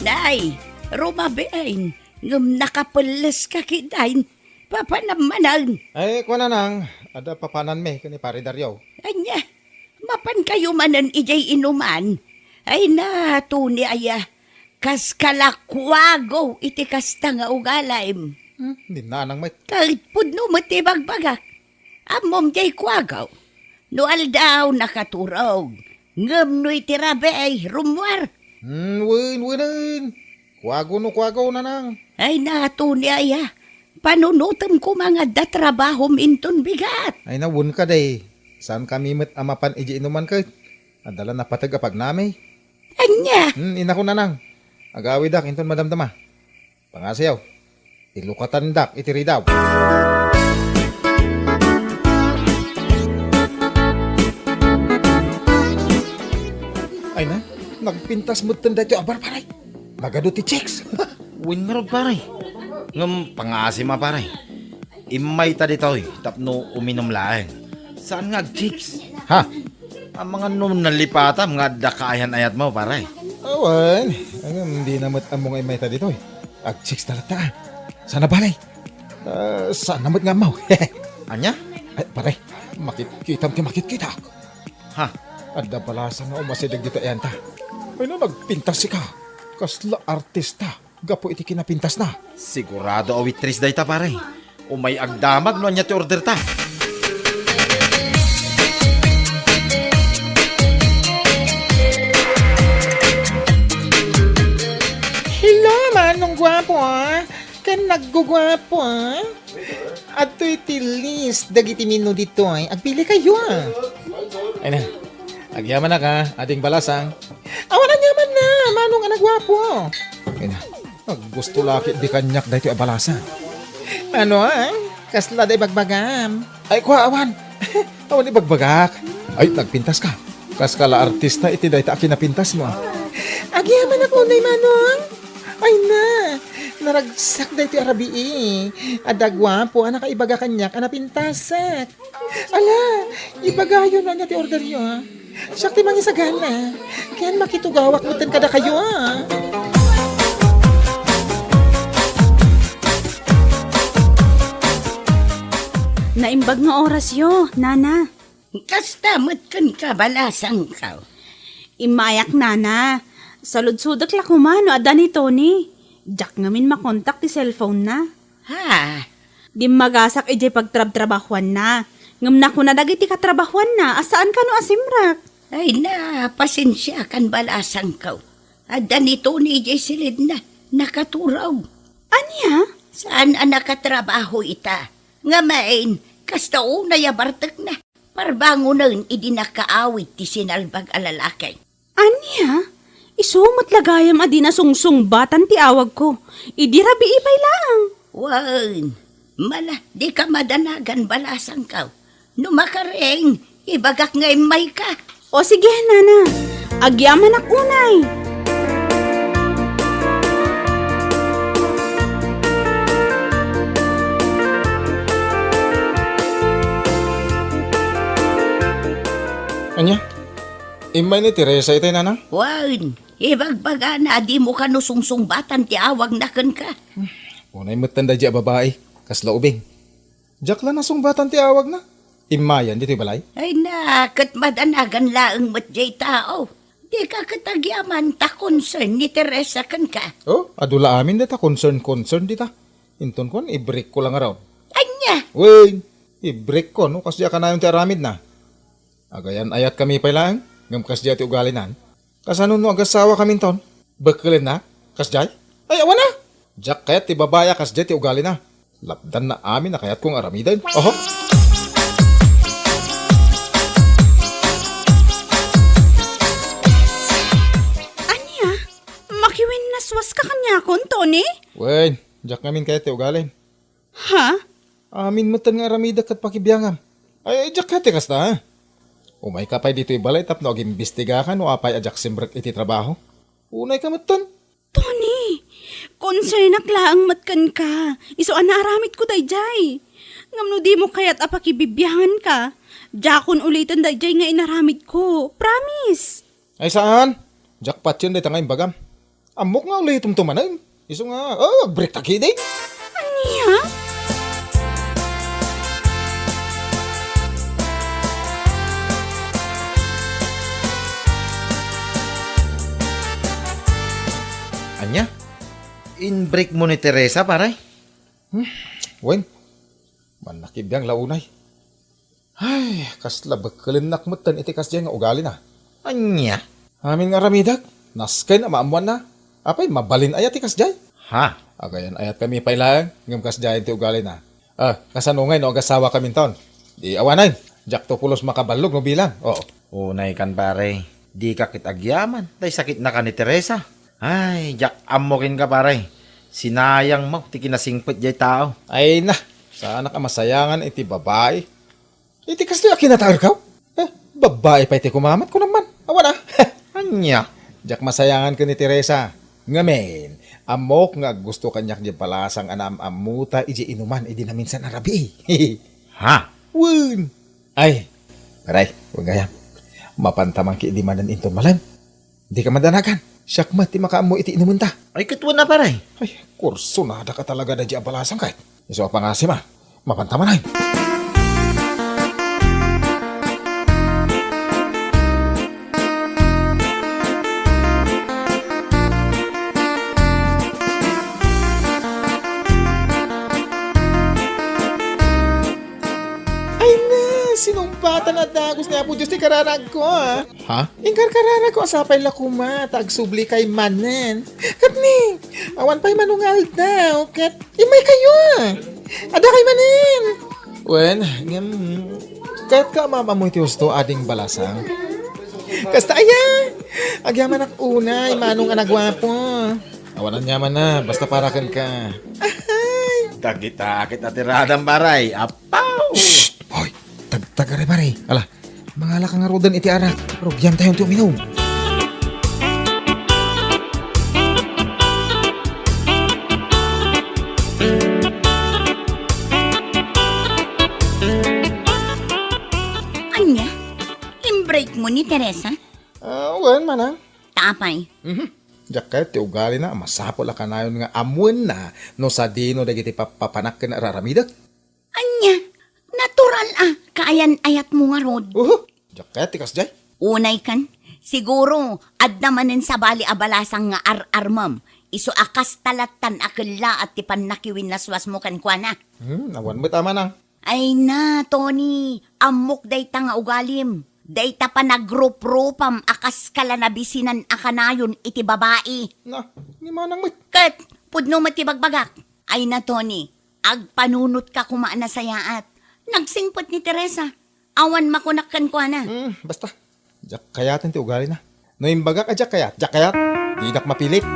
Nay, rumabiin, ngem nakapelleska ketdin. Papanam manen. Ay, kuana nang, adda papananmi ken ni Pare Dario. Ania, mapankayo manen idiay inuman? Ay na, Tony aya, kas kalakuago iti kasta nga ugalim. Hmm, di nanang met. Ket pudno met ti bagbagak. Ammom diay kuagaw. No aldaw, nakaturog. Ngem no iti rabii, rummuar. Hmm, wen, wenen. Kuago no kuagaw, nanang. Ay na, Tony aya. Panunotem koma nga adda trabahom inton bigat. Ay na, wen kadi. Saankami met a mapan idiay inuman ket adda la napateg a pagnami. Ania? Hmm, inako, nanang. Agawidak inton madamdama. Pangasiyo, ilukatandak iti ridaw. Ay na, nagpintas metten daytoy a bar, pare. Nagadu ti chicks. Wen ngarud, pare. Ngem pangasima, pare. Immayta ditoy tapno uminum laeng. Saan nga agchicks? Ha? Amangan no nalipatam nga adda kaayan-ayatmo, pare. Awan, ngem dina met ammo nga immayta ditoy. Agchicks talatta. Saan a bale? Ah, saan na met nga ammo? Ania? Ay, pare, makitkitam ti makitkitak. Ha? Adda balasang nga umasideg ditoy ayanta. Ay na, nagpintas sika. Kasla artista. Gapu iti kinapintasna. Sigurado a waitress dayta, pare. Umay agdamag no ania ti orderta. Hello, Manong Guapo, ah. Ken nagguguapo, ah. Adtoy ti list dagiti menu ditoy. Agpili kayo, ah. Ay na. Agyamanak, ah. Ading balasang. Awan aniaman na, Manong a nagguapo. Ay na. Aggusto la ketdi kaniak daytoy a balasang. Ano, ah? Kasla da ibagbagam? Ay, kua, awan. Awan ibagbagak. Ay, nagpintas ka. Kas ka la artista iti dayta a kinapintasmo. Agyamanak unay, Manong. Ay na, naragsak daytoy a rabii. Adda guapo a nakaibaga kaniak a napintasak. Ala, ibagayo no ania ti orderyo, ah. Siak ti mangisagana. Ken makitugawak metten kadakayo, ah. Naimbag nga orasyo, Nana. Kasta met kenka, balasangko. Immayak, Nana. Saludsodek la koma no adda ni Tony. Diak ngamin makontak ti cellphone-na. Ha? Dimmagasak idiay pagtrabtrabahuanna. Ngem nakuna dagiti katrabahuanna a saan kano a simrek. Ay na, pasensiakan, balasangko. Adda ni Tony idiay silidna. Nakaturog. Ania? Saan a nakatrabaho ita. Ngamin, kasta unay a bartekna. Parbangonen idi nakaawid ti sinalbag a lalaki. Ania? Isu met la gayam a di nasungsungbatan ti awagko. Idi rabii pay laeng. Wen, Mala, dika madanagan balasangko. No makaring, ibagak nga immayka. O sige, nana. Agyamanak unay. Ania? Immay ni Teresa itay, nanang? Wen, ibagbagana a dimo kano sungsungbatan ti awagna kenka. Unay metten daydi a babai, kasla ubing. Diak la nasungbatan ti awagna. Immayan ditoy balay? Ay na, ket madanagan laeng met jay tao. Dika ket agyaman ta concern ni Teresa kenka. Oh, adu la amin dita concern-concern dita. Inton kuan, i-break ko la ngarud. Ania? Wen, i-break ko, no? Kasdi a kanayon ti aramidna. Agayan-ayatkami pay laeng, ngem kasdiay ti ugalinan. Kasano no agasawakaminton? Bekkelennak? Kasdiay? Ay, awan a! Diak kayat ti babai a kasdiay ti ugalina. Lapdanna amin a kayatko nga aramiden. Oho! Ania? Makiwinnaswaska kaniakon, Tony? Wen, diak ngamin kayat ti ugalin. Ha? Amin metten nga aramidek ket pakibiangam. Ay, ay, diak kayat ti kasta, ha? Umayka pay ditoy balay tapno agimbistigaka no apay a diak simrek iti trabaho. Unayka metten. Tony, konsernak laeng met kenka. Isu a naaramidko daydiay. Ngem no dimo kayat a pakibibianganka, diakon uliten daydiay nga inaramidko. Promise. Ay, saan? Diak patien dayta nga imbagam. Ammok nga ulitemto manen. Isu nga, oh, agbreak ta ketdi. Ania? Ania? Inbreakmo ni Teresa, pare? Hmm, wen. Mannakibiang la unay. Ay, kasla bekkelennak metten iti kasdiay nga ugalina. Ania? Amin nga aramidek, nasken a maammoanna. Apay, mabalin aya ti kasdiay? Ha? Agayan-ayatkami pay laeng, ngem kasdiayen ti ugalina. Ah, kasano ngay no agasawakaminton? Di awanen, diakto pulos makaballog no bilang. Oo. Unaykan, pare. Dika ket agyaman, tay sakitnaka ni Teresa. Ay, diak ammo kenka, pare. Sinayangmo ti kinasingpet jay tao. Ay na, saanak a masayangan iti babai. Iti kastoy a kinataerko? Eh, babai pay ti kumamat, kunam man. Awan a. Ania? Diak masayangan ken ni Teresa. Ngamin, ammok nga aggusto kaniak di balasang a naam-ammota iti inuman idi naminsan a rabii. Ha? Wen. Ay, pare, wen gayam. Mapanta man ki idi manen inton malem. Dika madanagan. Siak met ti makaammo iti inumenta. Ay, ket wen a, pare. Ay, kursunada ka talaga daydi a balasang ket. Isu a pangasim a. Mapanta manen. Ay na, sinumpatan a dagus ni Apo Dios ti kararagko, a. Ha? Inkarkararagko a sapay la koma ta agsubli kay manen. Ket ni, awan pay manungaldaw, ket immay kayo, a. Adda kay manen. Wen, ngem, kayatka a maam-ammo iti husto, ading balasang? Kasta aya, agyamanak unay, manong a naguapo. Awan aniamanna, basta para kenka. Ahay! Dagita ket atiradam, pare. Apaw! Shh! Hoy! Tagtagari, pare. Ala, mangalaka ngaruden iti arak. Rugiantayon ti uminum. Ania? Inbreakmo ni Teresa? Ah, wen, manang. Ta apay? Mhm. Diak kayat ti ugalina a masapul a kanayon nga ammoenna no sadino dagiti pappapanak ken ar-aramidek. Ania? Natural a kaayan-ayatmo ngarud. Uhu, diak kayat ti kasdiay. Unaykan, siguro, adda manen sabali a balasang nga ar-armem. Isu a kasta lattan a kellaat ti pannakiwinnaswasmo kenkuana. Hmm, awan met a manang. Ay na, Tony, ammok dayta nga ugalim. Dayta panagruprupam a kaskala nabisinan a kanayon iti babai. Na, ni manang met. Ket, pudno met ti bagbagak. Ay na, Tony, agpanunotka koma a nasayaat. Nagsingpet ni Teresa. Awan makunak kenkuana. Hmm, basta. Diak kayaten ti ugalina. No imbagak a diak kayat, diak kayat. Dinak mapilit.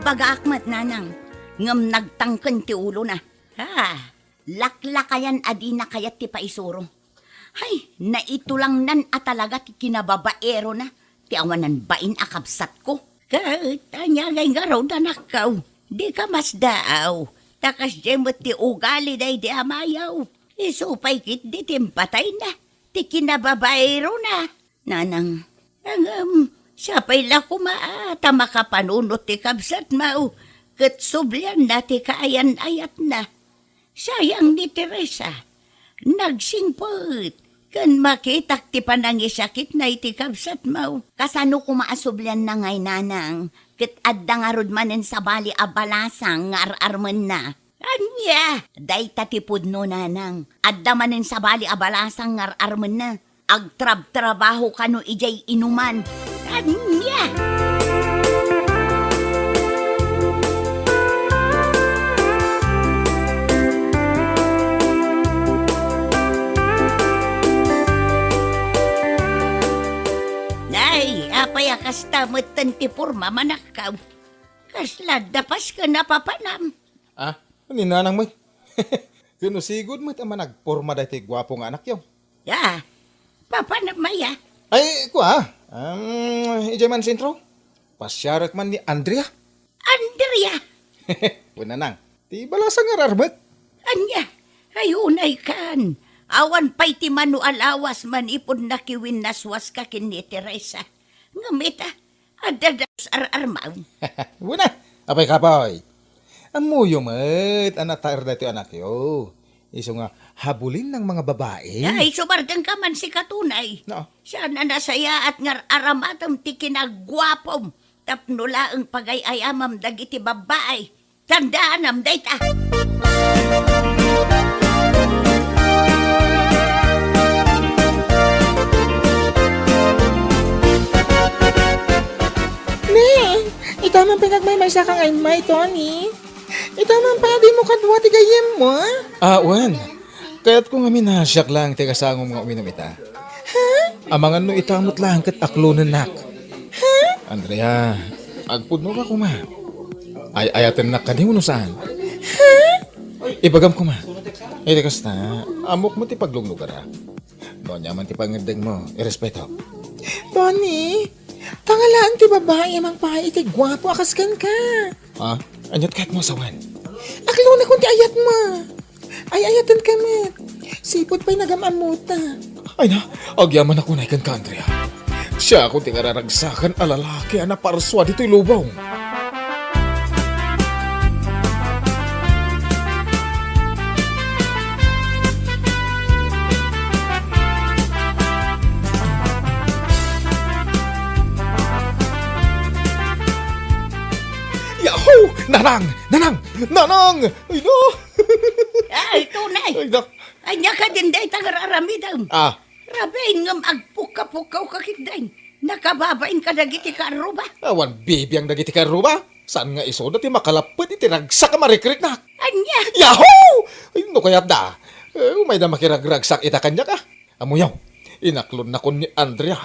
Ibagbagaak met, nanang, ngem nagtangken ti ulona. Ha, laklakayan a dina kayat ti paisuro. Hay, naitulangnan a talaga ti kinababaerona ti awanan bain a kabsatko. Ket ania ngay ngarud, anakko? Dika masdaaw, ta kasdiay met ti ugali daydi amayo. Isu pay ketdi ti impatayna ti kinababaerona. Nanang, ngem, sapay la koma a ta makapanunot ti kabsatmo, ket sublianna ti kaayan-ayatna. Sayang ni Teresa. Nagsingpet ken makitak ti panangisakitna iti kabsatmo. Kasano koma a sublianna ngay, nanang, ket adda ngarud manen sabali a balasang nga ar-armenna? Ania? Dayta ti pudno, nanang. Adda manen sabali a balasang nga ar-armenna. Agtrabtrabaho kano idiay inuman. Ania? Nay, apay a kasta metten ti pormam, anakko? Kasla adda pasken a papanam. Ah, ni nanang met. Ken usigod met a managporma daytoy guapo nga anakyo. Ya, papanam aya? Ay, kua, um, idiay man sentro, pasiarek man ni Andrea. Andrea? Wen, nanang, ti balasang nga ar-armek. Ania? Ay, unay kan. Awan pay ti mano a lawas manipud nakiwinnaswaska ken ni Teresa. Ngem ita, adda dagus ar-armaw. Wen a, apay kapoy? Ammoyo met a nataer daytoy anakyo. Isu nga habulinnang mga babai. Ay, sumardengka man sika, tunay. No. Saan a nasayaat nga ar-aramatem ti kinaguapom tapno laeng pagay-ayamam dagiti babbai. Tandaanam dayta. Ne, ita man pay nga agmaymaysa ka nga immay, Tony. Ita man pay a dimo kadua ti gayyemmo, a? Ah, wen. Kayatko ngamin a siak laeng ti kasangom nga uminum ita. Ha? Amangan no ita met laeng ket aklonennak. Ha? Andrea, agpudnoka koma. Ay-ayatennak kadi wenno saan? Ha? Ibagam koma. Iti kasta, ammok met ti pagluglugarak. No ania man ti pangngeddengmo, irespeto. Tony, tangalaen ti babai a mangpaay iti guapo a kas kenka. Ha? Aniat kayatmo a sawen? Aklonakon ti ayatmo. Ay-ayatenka met. Sipud pay nagam-ammota. Ay na, agyamanak unay kenka, Andrea. Siakon ti kararagsakan a lalaki a naparsua ditoy lubong. Yahoo! Nanang! Nanang! Nanang! Ay, no! Ay, tunay! Ay, no! Ania kadin dayta nga ar-aramidem? Ah. Rabiin ngem agpukkapukkawka ketdin. Nakababain kadagiti kaarruba. Awan bibiang dagiti kaarruba. Saan nga isuda ti makalappet iti ragsak a marikriknak? Ania? Yahoo! Ay, no kayatda? Eh, umayda makiragragsak ita kaniak, a. Ammoyo, inaklonnakon ni Andrea.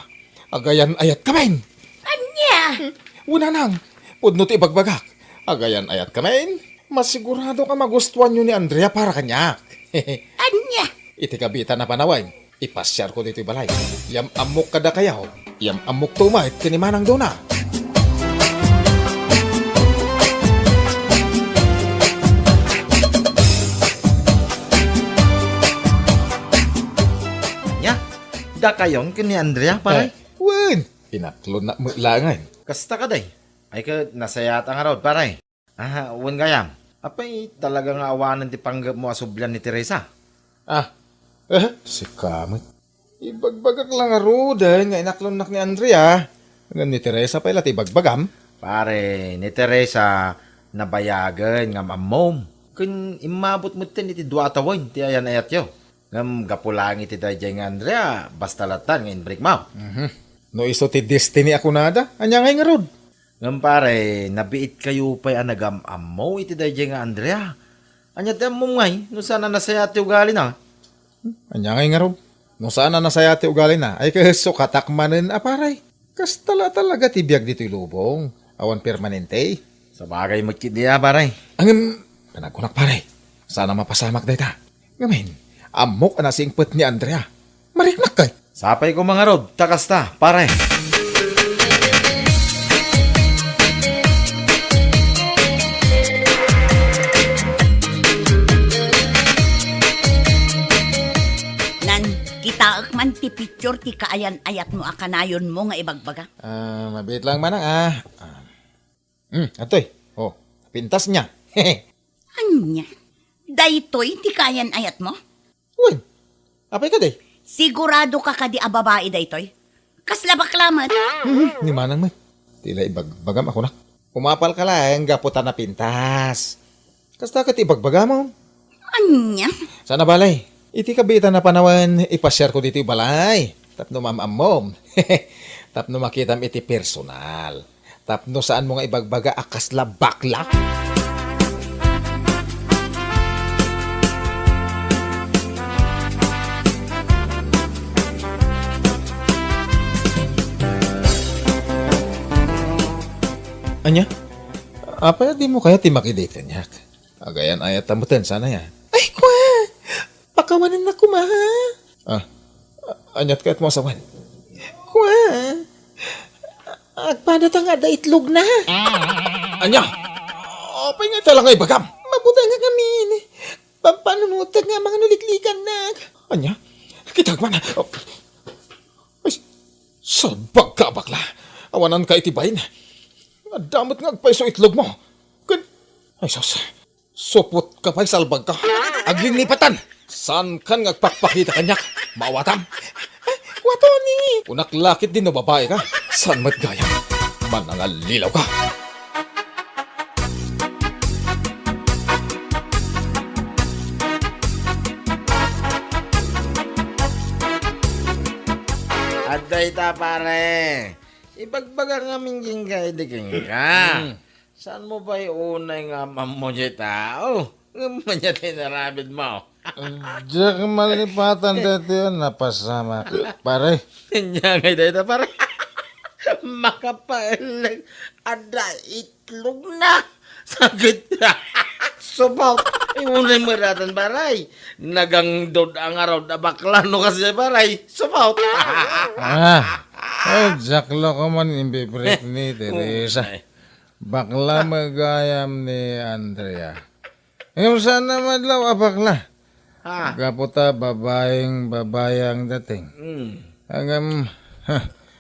Agayan-ayatkami. Ania? Wen, nanang, pudno ti ibagbagak. Agayan-ayatkami. Masiguradok a magustuanyo ni Andrea para kaniak. Ania? Iti kabiitan a panawen, ipasiarko ditoy balay. Yam-ammok kadakayo. Yam-ammokto met ken ni Manang Dona. Nia, dakayon ken ni Andrea, pare? Eh, wen, inaklonnak met laengen. Kasta kadi? Ay, ket nasayaat ngarud, pare. Ah, wen gayam. Apay, talaga nga awanen ti panggepmo a sublian ni Teresa? Ah, eh, sika met. Ibagbagak la ngaruden nga inaklonnak ni Andrea. Ngem ni Teresa pay la ti ibagbagam. Pare, ni Teresa, nabayagen nga am-ammom. Ken immabut metten iti dua a tawen ti ayan-ayatyo. Ngem gapu laeng iti daydiay nga Andrea, basta lattan nga inbrikmo. Mhm. No isu ti destiny a kunada, ania ngay ngarud? Ngem pare, nabiitkayo pay a nagam-ammo iti daydiay nga Andrea. Ania ti ammom ngay no saan a nasayaat ti ugalina? Hmm, ania ngay ngarud? No saan a nasayaat ti ugalina, ay ket sukatak manen a pare. Kasta la talaga ti biag ditoy lubong. Awan permanente. Sabagay met ketdi a, pare. Ngem, panagkunak, pare, saan a mapasamak dayta. Ngamin, ammok a nasingpet ni Andrea. Mariknak kay. Sapay koma ngarud ta kasta, pare. Nan, kitaek man ti picture ti kaayan-ayatmo a kanayonmo nga ibagbaga. Ah, mabiit lang, manang, ah. Ah. Hmm, atoy. Oh, napintas niya. Ania? Daytoy ti kaayan-ayatmo? Wen, apay kadi? Sigurado ka kadi a babai daytoy? Kasla bakla met. Hmm, ni manang met. Ti la ibagbagam a kunak. Umapal ka laeng gapu ta napintas. Kasta ket ibagbagam. Ania? Saan a bale, iti kabiitan a panawen, ipasiarko ditoy balay tapno maam-ammom. Tapno makitam iti personal. Tapno saanmo nga ibagbaga a kasla bakla. Ania? Apay a dimo kayat ti makidate kaniak? Agayan-ayat ta metten, saan aya? Ay, kua! Pakawanennak koma, ha? Ah, a-, aniat kayatmo a sawen? Kua! Agpadata nga adda itlogna. Ania? Apay nga ita la nga ibagam? Mabutengak ngamin. Pampanunotek nga manganuliklikannak. Ania? Kitaek man. Oh. Ay, salbag ka, bakla. Awanan ka iti bain. Adda met nga agpayso itlogmo. Ken, ay, sus. Supot ka pay, salbag ka. Aglinnipatan! Saan kan nga agpakpakita kaniak? Maawatam? Ah, Wa Tony! Kunak la ketdi no babai ka. Saan met gayam? Manangallilaw ka. Adda ita, pare. Ibagbaga ngamin kenka idi kenka. Hmm. Saanmo pay unay nga am-ammo diay tao? Ngem ania ti inaramidmo? Diak malipatan daytoy a napasamak, pare. Ania ngay dayta, pare? Makapaelleng. Adda itlogna. Sakit. Supot. Ay, unay meratan, pare. Nagangdod a ngarud a bakla no kasdiay, pare. Supot. Ah, ay, diak la koma imbibirik ni Teresa. Unay. Bakla met gayam ni Andrea. Ngem saan a madlaw a bakla. Ah. Gapu ta babaeng babai ang dating. Mm. Ngem, ha,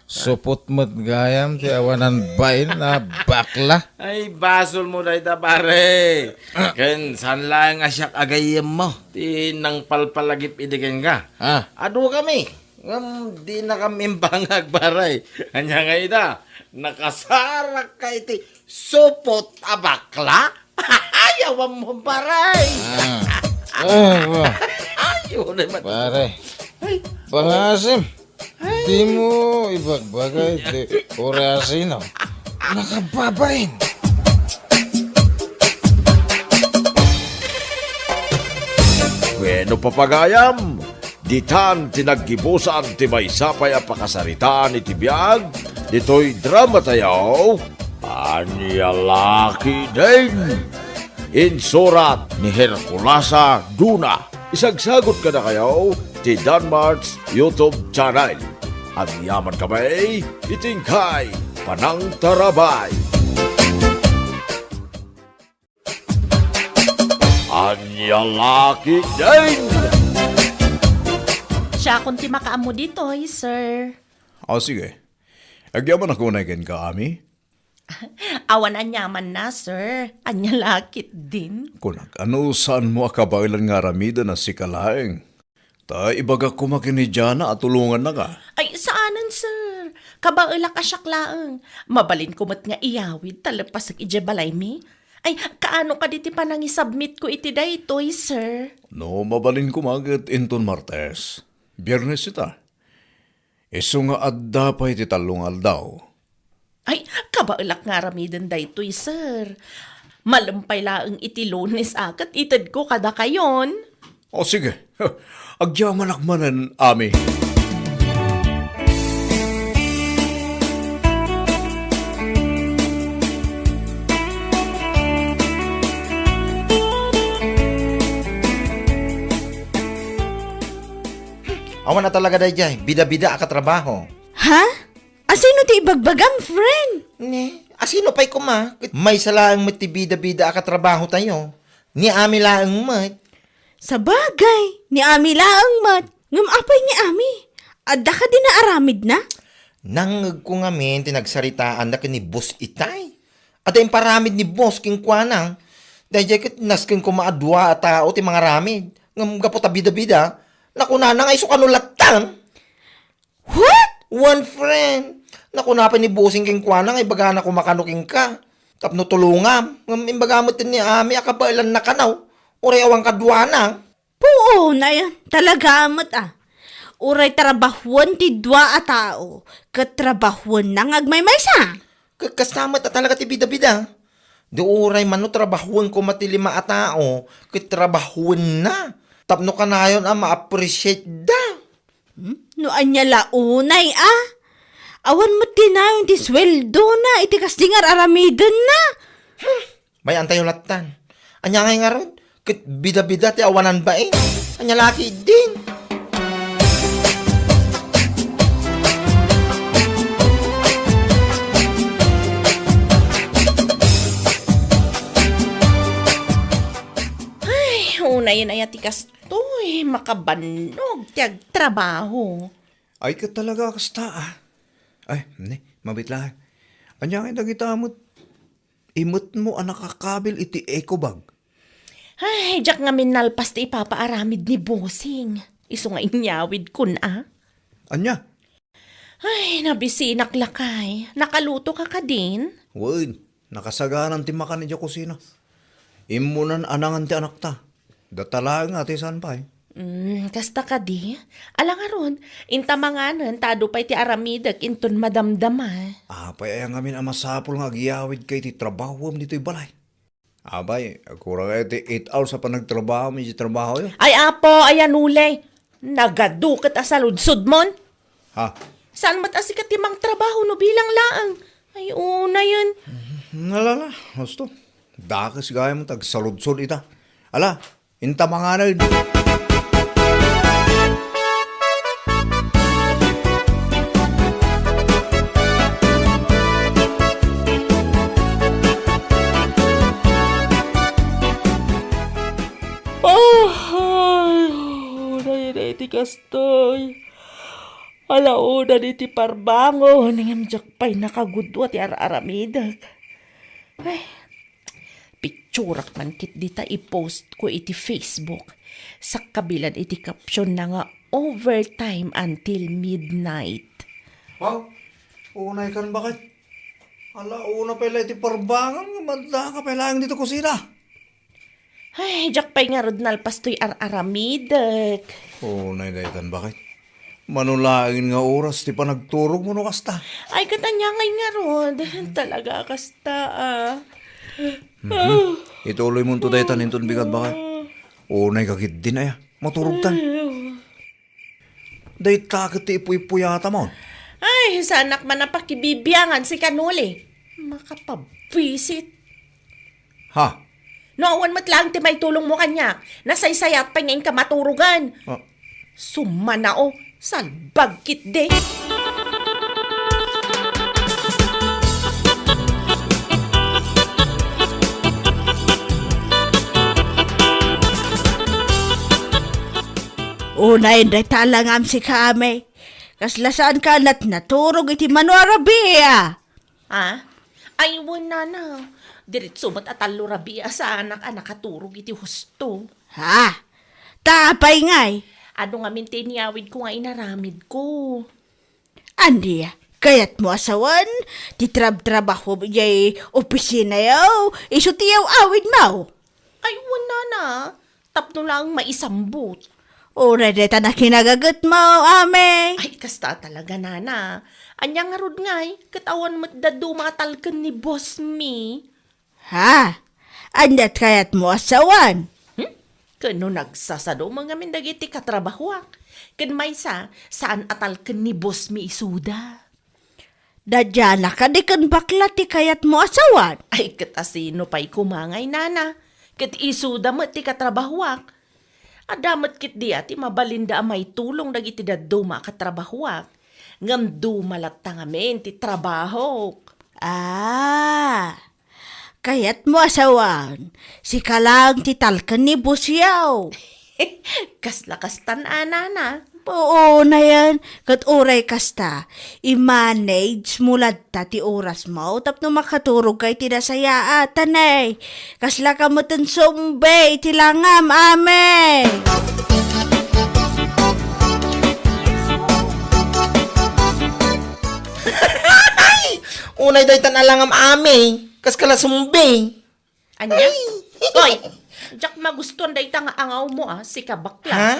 supot met gayam ti awanan bain a bakla. Ay, basolmo dayta, pare. Ah. Ken saan laeng a siak a gayyemmo ti nangpalpalagip idi kenka. Ah. Adu kami. Ngem dinakam imbangag, pare. Ania ngay ita? Nakasarakka iti supot a bakla? Ay, awanmo, pare. Ah. Ah, wa. Ay, unay mat-, Pare. Ay. Pangasim. Ay. Dimo ibagbaga iti orasino. Nakababain. Wenno, papagayam, ditan ti naggibusan ti maysa pay a pakasaritaan iti biag ditoy drama tayo, Ania La Ketdin. Insurat ni Herculasa Duna. Isagsagut kadakayo ti Danmart's YouTube channel. Agyaman kami iti inkay panangtarabay. Ania La Ketdin! Siakon ti makaammo ditoy, sir. O, sige. Agyamanak unay kenka, Ami. Awan aniamanna, sir. Ania La Ketdin? Kunak, ano saanmo a kabaelan nga aramiden a sika laeng? Ta ibagak koma ken ni Jana a tulongannaka. Ay, saanen, sir. Kabaelak a siak laeng. Mabalinko met nga iyawid ta lepasek idiay balaymi. Ay, kaano kadi ti panangisubmitko iti daytoy, sir? No, mabalin koma ket inton Martes. Biernes ita. Isu nga adda pay ti tallo nga aldaw. Ay, kabaelak nga aramiden daytoy, sir. Malem pay laeng iti Lunes a ket itedko kadakayon. O, sige. Agyamanak manen, Ami. Awan a talaga daydiay bida-bida a katrabaho. Ha? Asino ti ibagbagam, friend? Ne, asino pay koma? Ket maysa laeng met ti bida-bida a katrabahotayo. Ni Ami laeng met. Sabagay, ni Ami laeng met. Ngem apay ni Ami? Adda kadi naaramidna? Nangngegko ngamin ti nagsaritaanda ken ni Boss Itay. Adda imparamid ni Boss kenkuana. Daydiay ket nasken koma a dua a tao ti mangaramid. Ngem gapu ta bida-bida, nakunana nga isu kano lattan. What? One friend. Nakuna pay ni Bossing kenkuana nga ibagana koma kano kenka tapno tulongam. Ngem imbaga met ni Ami a kabaelanna kano. Uray awan kaduana. Puon, ay, talaga met, a. Uray trabahoen ti dua a tao, ket trabahoenna nga agmaymaysa. Ket kasta met a talaga ti bida-bida. Di uray mano trabahoen koma ti lima a tao, ket trabahoenna. Tapno kanayon a ma-appreciate da. Hmm? No ania la unay, a? Awan met ti nayon ti sueldona iti kasdi nga ar-aramidenna. Bay-antayo lattan. Ania ngay ngarud? Ket bida-bida ti awanan bain. Ania la ketdin? Ay, unayen aya ti kastoy, makabannog ti agtrabaho. Ay, ket talaga kasta, a. Ay, ne, mabit laeng. Ania ngay dagita met? Imetmo a nakakabil iti eco bag. Ay, diak ngamin nalpas ti ipapaaramid ni Bossing. Isu nga inyawidkon, a. Ania? Ay, nabisinak lakay. Nakaluto ka kadin? Wen, nakasagaran ti makan idiay kusina. Immunan a nangan ti anakta. Data laeng nga ti saan pay. Mm, kasta kadi? Ala ngarud, inta manganen ta adu pay ti aramidek inton madamdama. Apay aya ngamin a masapul nga agyawidka iti trabahom ditoy balay? Apay, agkurang aya ti eight hours a panagtrabahom iti trabahoyo? Ay, Apo, ayan ulay. Nagadu ket a saludsodmon. Ha? Saan met a sika ti mangtrabaho no bilang laeng? Ay, unayen. Ala, ala, husto. Dakes gayam ti agsaludsod ita. Ala, inta manganen. Ay, unayen iti kastoy. Ala, unayen iti parbangon, ngem diak pay nakagudua ti ar-aramidek. Ay, picturak man ketdi ta i-post ko iti Facebook. Sakkabilan iti caption na nga overtime until midnight. Wow, unay kan baket. Ala, una pay la iti parbangon nga madda ka pay laeng dito kusina. Ay, diak pay ngarud nalpas toy ar-aramidek. Unay daytan, baket. Mano laeng nga oras ti panagturogmo no kasta? Ay, ket ania ngay ngarud. Talaga kasta, a. Mhm. Ituloymonto daytan inton bigat, baket. Unay ka ketdin aya. Maturogtan. Ay, Dayta ket ti ipuy-puyatamon. Ay, saanak man a pakibibiangan sika, Noli. Makapabwisit. Ha? No awan met laeng ti maitulongmo kaniak, nasaysayat pay nga inka maturogan. Ah. Sumanao, salbag ketdi. Unayen dayta langam sika, Ami. Kasla saanka a naturog iti mano a rabii, a? Ha? Ay, wen, nana. Diretso met a tallo rabii a saanak a nakaturog iti husto. Ha? Ta apay ngay? Adu ngamin ti inyawidko nga inaramidko. Ania, kayatmo a sawen ti trabtrabahom idiay opisinayo, isu ti yaw-awidmo? Ay, wen, nana. Tapno laeng maisambut. Uray dayta nakinagangetmo, Ami. Ay, kasta talaga, nana. Ania ngarud ngay, ket awan met dadduma a talken ni Boss Mi. Ha? Ania't kayatmo a sawen? Hmm? Ken no nagsasadom ngamin dagiti katrabahoak, ken maysa, saan a talken ni Boss Mi isuda. Dadiana kadi ken bakla ti kayatmo a sawen? Ay, ket asino pay koma ngay, nana? Ket isuda met ti katrabahoak. Adda met ketdi a ti mabalinda a maitulong dagiti dadduma a katrabahoak. Ngem duma latta ngamin ti trabahok. Ah, kayatmo a sawen, sika laeng ti talken ni Boss Yao. Kasla kastan a, nana. Oo, nayen, ket uray kasta, i-manage mo latta ti orasmo tapno makaturogka iti nasayaat, a, ne. Kaslaka met ti sumbe iti langam, Ami. Unay daytan a langam, Ami. Kaskala sumbe. Ania? Ay! Hoy! Diak magustuan dayta nga angawmo, a, sika bakla. Ha?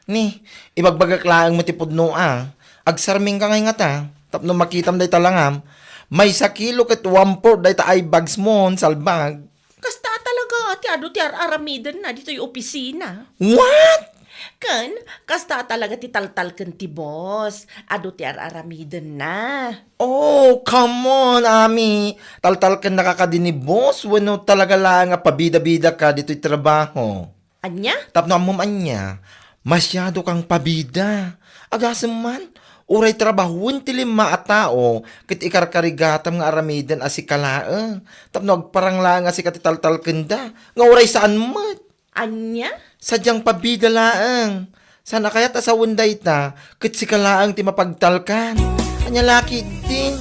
Ni, ibagbagak laeng met ti pudno, a. Agsarmingka ngay ngata, tapno makitam dayta langam, maysa kilo ket one-fourth dayta eye bags mo, salbag. Kasta talaga ti adu ti ar-aramidenna ditoy opisina. What? Ken, kasta talaga ti taltalken ti boss, adu ti ar-aramidenna. Oh, come on, Ami. Taltalkennaka kadi ni boss wenno talaga laeng a pabida-bidaka ditoy trabaho? Ania? Tapno ammom ania, masiado kang pabida. Agasem man, uray trabahoen ti lima a tao ket ikarkarigatam nga aramiden a sika laeng. Tapno agparang laeng a sika ti taltalkenda, nga uray saan met. Ania? Sadiang pabida laeng. Saan a kayat a sawen dayta, ket sika laeng ti mapagtalkan. Ania la ketdin?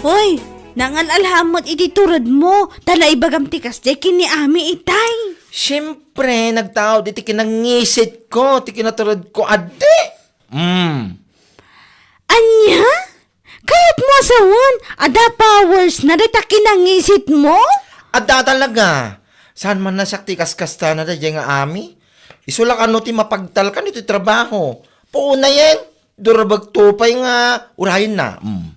Hoy, nangal-alhammet iti turedmo, ta naibagam ti kasdiay ken ni Ami itay. Siyempre, nagtaud iti kinangisitko, ti kinaturedko, adi. Mm. Ania? Kayatmo a sawen, adda powersna dayta kinangisitmo? Adda talaga. Saan man a siak ti kaskastana daydiay nga Ami? Isu la kano ti mapagtalkan iti trabaho. Puonayen, durabagto pay nga urayenna. Mm.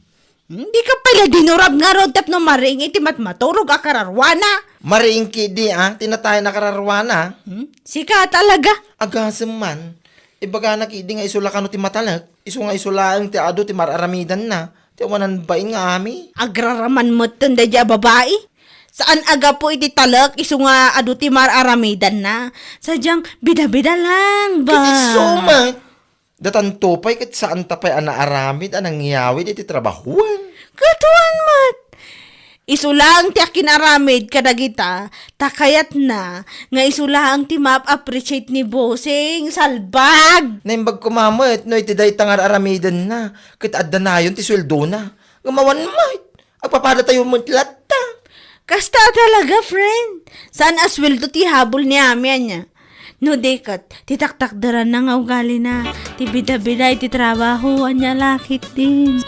Hmm, dika pay la dinurab ngarud tapno mariing iti matmaturog a kararwana. Mariing ketdi, a, ti natayen a kararwana. Hmm? Sika talaga. Agasem man. Ibagana ketdi nga isu la kano ti matalek. Isu nga isu laeng ti adu ti mar-aramidanna. Ti awanan bain nga Ami. Agraraman metten daydiay a babai. Saan a gapu iti talek isu nga adu ti mar-aramidanna. Sadiang bida-bida lang ba? Ket isu met. Datanto pay ket saanta pay a naaramid a nangyawid iti trabahoen. Ket wen met. Isu laeng ti akin-aramid kadagita, ta kayatna nga isu laeng ti maap-appreciate ni Bossing, salbag! Naimbag koma met no iti dayta nga ar-aramidenna, ket adda nayon ti sueldona. Ngem awan met. Agpapadatayo met latta. Kasta talaga, friend. Saan a sueldo ti habol ni Ami, ania? No di ket, ti taktakderanna nga ugalina, ti bida-bida iti trabaho, ania la ketdin.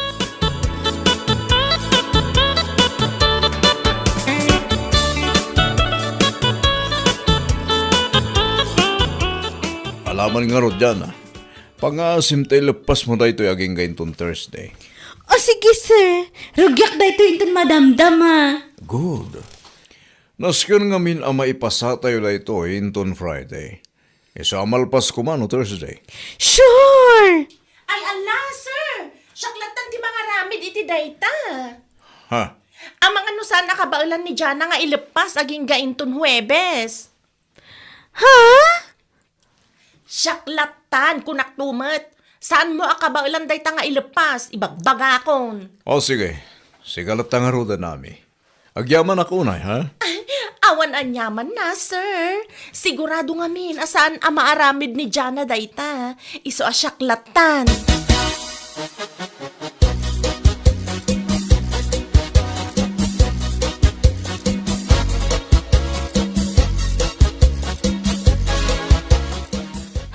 Alaman ngarud, Jana. Pangaasim ta ileppasmo daytoy agingga inton Thursday. O, sige, sir. Rugiak daytoy inton madamdama. Good. Nasken ngamin a maipasatayo daytoy inton Friday. Isu a malpas koma no Thursday. Sure! Ay, ala, sir! Siak lattan ti mangaramid iti dayta. Ha? Amangan no saan a kabaelan ni Jana nga ileppas agingga inton Huwebes. Ha? Siak lattan, kunak met. Saanmo a kabaelan dayta nga ileppas, ibagbagakon. O, sige. Sika latta ngaruden, Ami. Agyamanak unay, ha? Awan aniamanna, sir. Sigurado ngamin a saan a maaramid ni Jana dayta. Isu a siak lattan.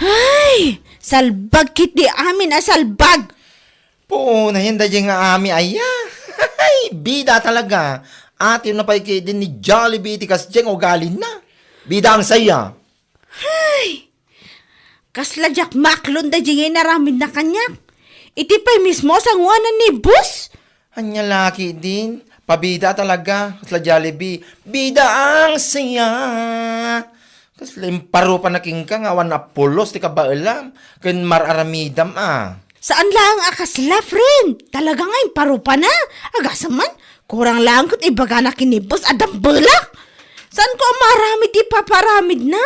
Ay! Salbag ketdi amin a salbag! Puonayen daydiay nga Ami aya. Bida talaga. Atayna pay ketdi ni Jollibee iti kasdiay nga ugalina. Bida ang saya. Ay! Kasla diak maaklon daydiay nga inaramidna kaniak. Iti pay mismo a sanguanan ni boss. Ania la ketdin, pabida talaga, kasla Jollibee. Bida ang saya. Kasla imparupanak kenka nga awan a pulos ti kabaelam, ken mar-aramidam a. Saan laeng a kasla, friend. Talaga nga imparupana. Agasem man, kurang laeng ket ibagana ken ni boss a dambelak. Saan ko a maaramid ti ipaaramidna?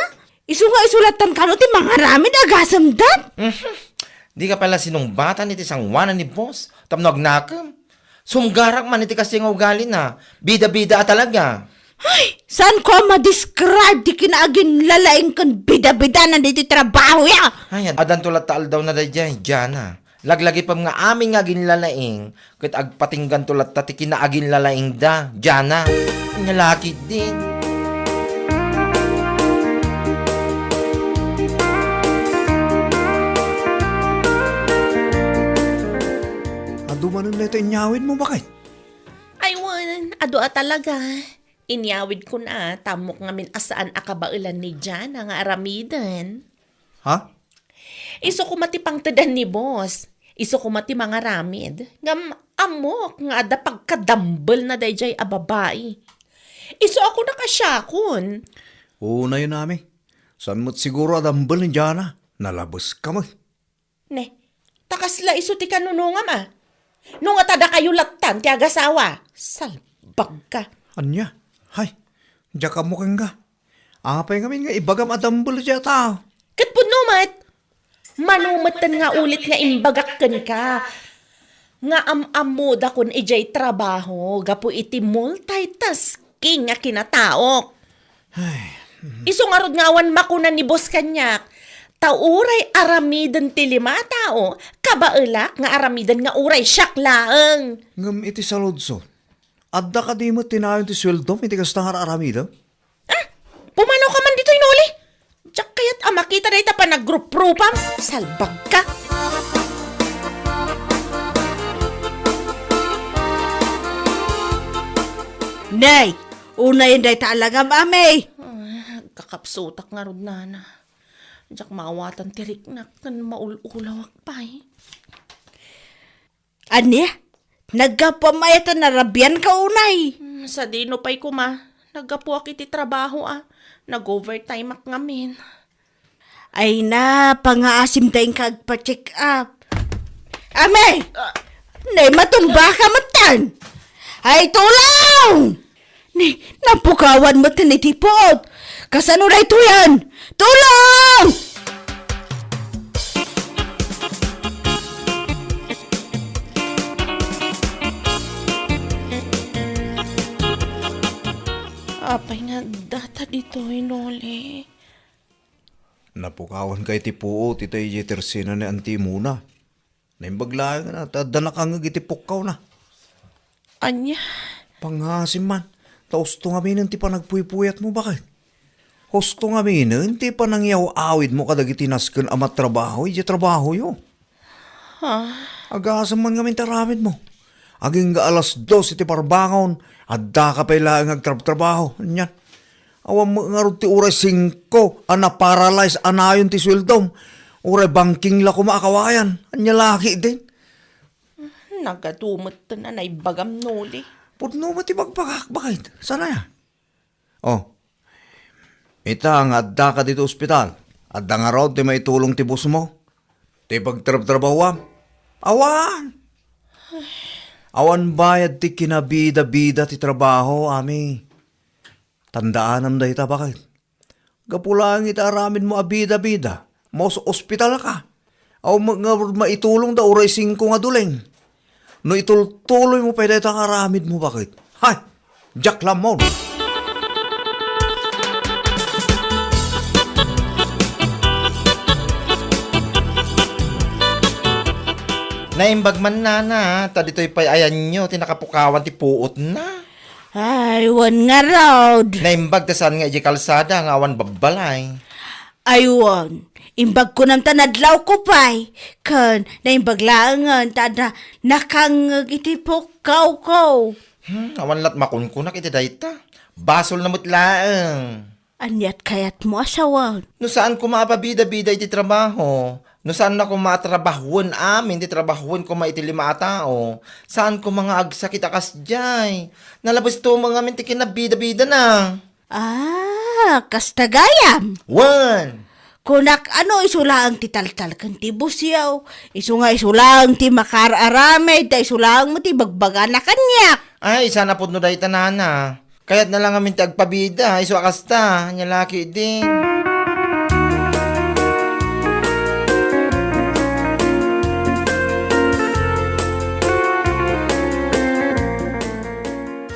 Isu nga isu lattan kano ti mangaramid, agasem dat. Mhm. Di ka pala sinungbatan iti sangoanan ni boss tapno agnakem. Sumgarak man iti kasta nga ugalina. Bida-bida a talaga. Ay, saan ko a ma-describe ti kinaaginlalaing ken bida-bidana ditoy trabahoya? Ay, ad-, addanto latta aldawna daydiay, Jana. Laglagipem nga amin nga aginlalaing, ket agpatingganto latta ti kinaaginlalaingda, Jana. Nga laki din. Adu manen dayta inyawidmo, baket? Ay, wen, adu a talaga. Inyawidkon a, ta ammok ngamin a saan a kabaelan ni Jana nga aramiden. Ha? Isu koma ti pangtedan ni boss. Isu koma ti mangaramid. Ngem ammok nga adda pagkadambelna daydiay a babai. Isu a kunak a siakon. Unayen, ami. Saan met siguro a dambel ni Jana? Nalabeska met. Ne, ta kasla isu ti kanunongam a. No nga ta dakayo lattan ti agasawa, salbagka. Ania? Hay, diak ammo kenka. Apay ngamin nga ibagam a dambel diay a tao? Ket pudno met. Mano metten nga ulit nga imbagak kenka nga am-ammodakon idiay trabaho gapu iti multitasking nga kinataok. Ay, mhm. Isu ngarud nga awan makuna ni boss kaniak, ta uray aramiden ti lima a tao, kabaelak nga aramiden nga uray siak laeng. Ngem iti saludsod, adda kadi met ti nayon ti sueldom iti kasta nga ar-aramidem? Ah, pumanaw ka man ditoy, Noli? Diak kayat a makita dayta panagruprupam. Salbagka. Nay, unayen dayta alagam, ami. Ah, kakapsutak ngarud, nana. Diak maawatan ti riknak ken maul-ulawak pay. Ania? Naggapuam aya ta narabianka unay? Hmm, sadino pay koma? Naggapuak iti trabaho a. Nag-overtime-ak ngamin. Ay na, pangaasim ta inka agpa-check up. Ami! Ah. Nay, matumbaka metten! Ay, tulong! Ni, napukawan metten iti puot. Kasano daytoyen? Tulong! Apay nga data ditoy, Noli? Napukawan ka iti puot, ita idiay tersena ni Auntie Mona. Naimbag laeng a, ta adda nakangngeg iti pukkawna. Ania? Pangaasim man, ta husto ngaminen ti panagpuypuyatmo, baket. Husto ngaminen ti panangyaw-awidmo kadagiti nasken a matrabaho idiay trabahoyo. Ha? Agasem man ngamin ti aramidmo. Agingga alas dos iti parbangon, addaka pay laeng agtrabtrabaho. Anian? Awan met ngarud ti uray singko a naparalyze a nayon ti sueldom. Uray bangking la koma a kawayan. Ania laki din? Nagadu met ti naibagam, Noli. Pudno met ti bagbagak, baket. Saan aya? Oh. Ita nga addaka ditoy ospital. Adda ngarud ti maitulong ti bossmo? Ti pagtrabtrabahoam? Awan. Awan bayad ti kinabida-bida ti trabaho, ami. Tandaanam dayta, baket. Gapu laeng iti aramidmo a bida-bida, maus-ospitalka. Awan met ngarud maitulongda uray singko nga duleng. No itultuloymo pay dayta nga aramidmo, baket. Hay! Diak lammon! Naimbag man, nana, ta ditoy pay ayanyo ti nakapukawan ti puotna. Ay, wen ngarud. Naimbag ta saan nga idiay kalsada nga awan babbalay. Ay, wen. Imbag kunam ta nadlawko pay. Ken naimbag laengen ta adda nakangngeg iti pukkawko. Hmm, awan lat makunkunak iti dayta. Basolna met laeng. Aniat kayatmo a sawen? No saan koma a pabida-bida iti trabaho, no saan na koma a trabahoen amin ti trabahoen koma iti lima a tao, saan koma nga agsakit a kasdiay. Nalabesto met ngamin ti kinabida-bidana. Ah, kasta gayam? Wen! Kunak, ano, isu laeng ti taltal ken ti busiaw. Isu nga isu laeng ti makaar-aramid, ta isu laeng met ti ibagbagana kaniak. Ay, sana pudno dayta, nana. Kayatna la ngamin ti agpabida, isu a kasta, ania la ketdin.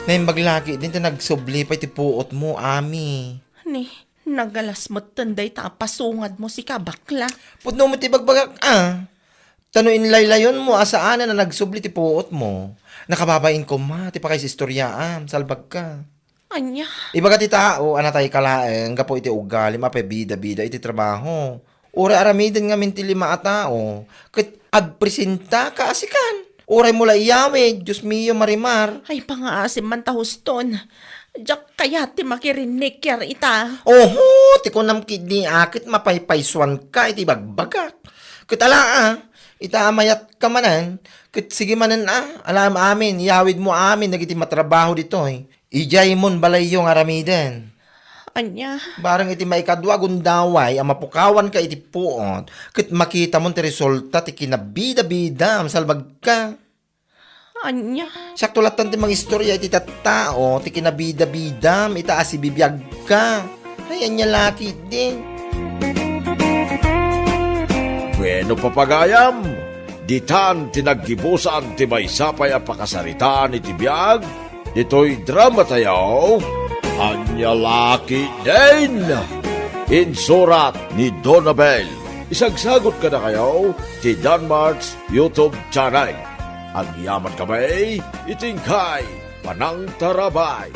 Naimbag la ketdin ta nagsubli pay ti puotmo, Ami. Ni, nagalas metten dayta a pasungad mo, sika, bakla. Pudno met ti ibagbagak, a. Ta no inlaylayonmo a saanen a nagsubli ti puotmo, nakababain koma ti pakaisistoriaam, salbagka. Ania? Ibaga ti tao a natayka laeng gapu iti ugalim a pabida-bida iti trabaho. Uray aramiden ngamin ti lima a tao, ket agpresentaka a sikan. Uray mo la iyawid, Dios mio, Marimar. Ay, pangaasim man ta huston. Diak kayat ti makirinnikiar ita. Oho, ti kunam ketdi a ket mapaypaysuanka iti ibagbagak. Ket ala a, ita a mayatka manen, ket sige manen a, alaem amin, iyawidmo amin dagiti matrabaho ditoy. Idiaymon balayyo nga aramiden. Ania? Bareng iti maikadua a gundaway a mapukawanka iti puot, ket makitamon ti resulta ti kinabida-bidam, salbagka. Ania? Siakto lattan ti mangistorya iti tattao ti kinabida-bidam ita a sibibiagka. Ay, ania la ketdin? Bueno, papagayam, ditan ti naggibusan ti maysa pay a pakasaritaan iti biag ditoy dramatayo, Ania la ketdin? Insurat ni Donabel. Isagsagut kadakayo ti Danmart's YouTube channel. Agyaman kami iti inkay panangtarabay.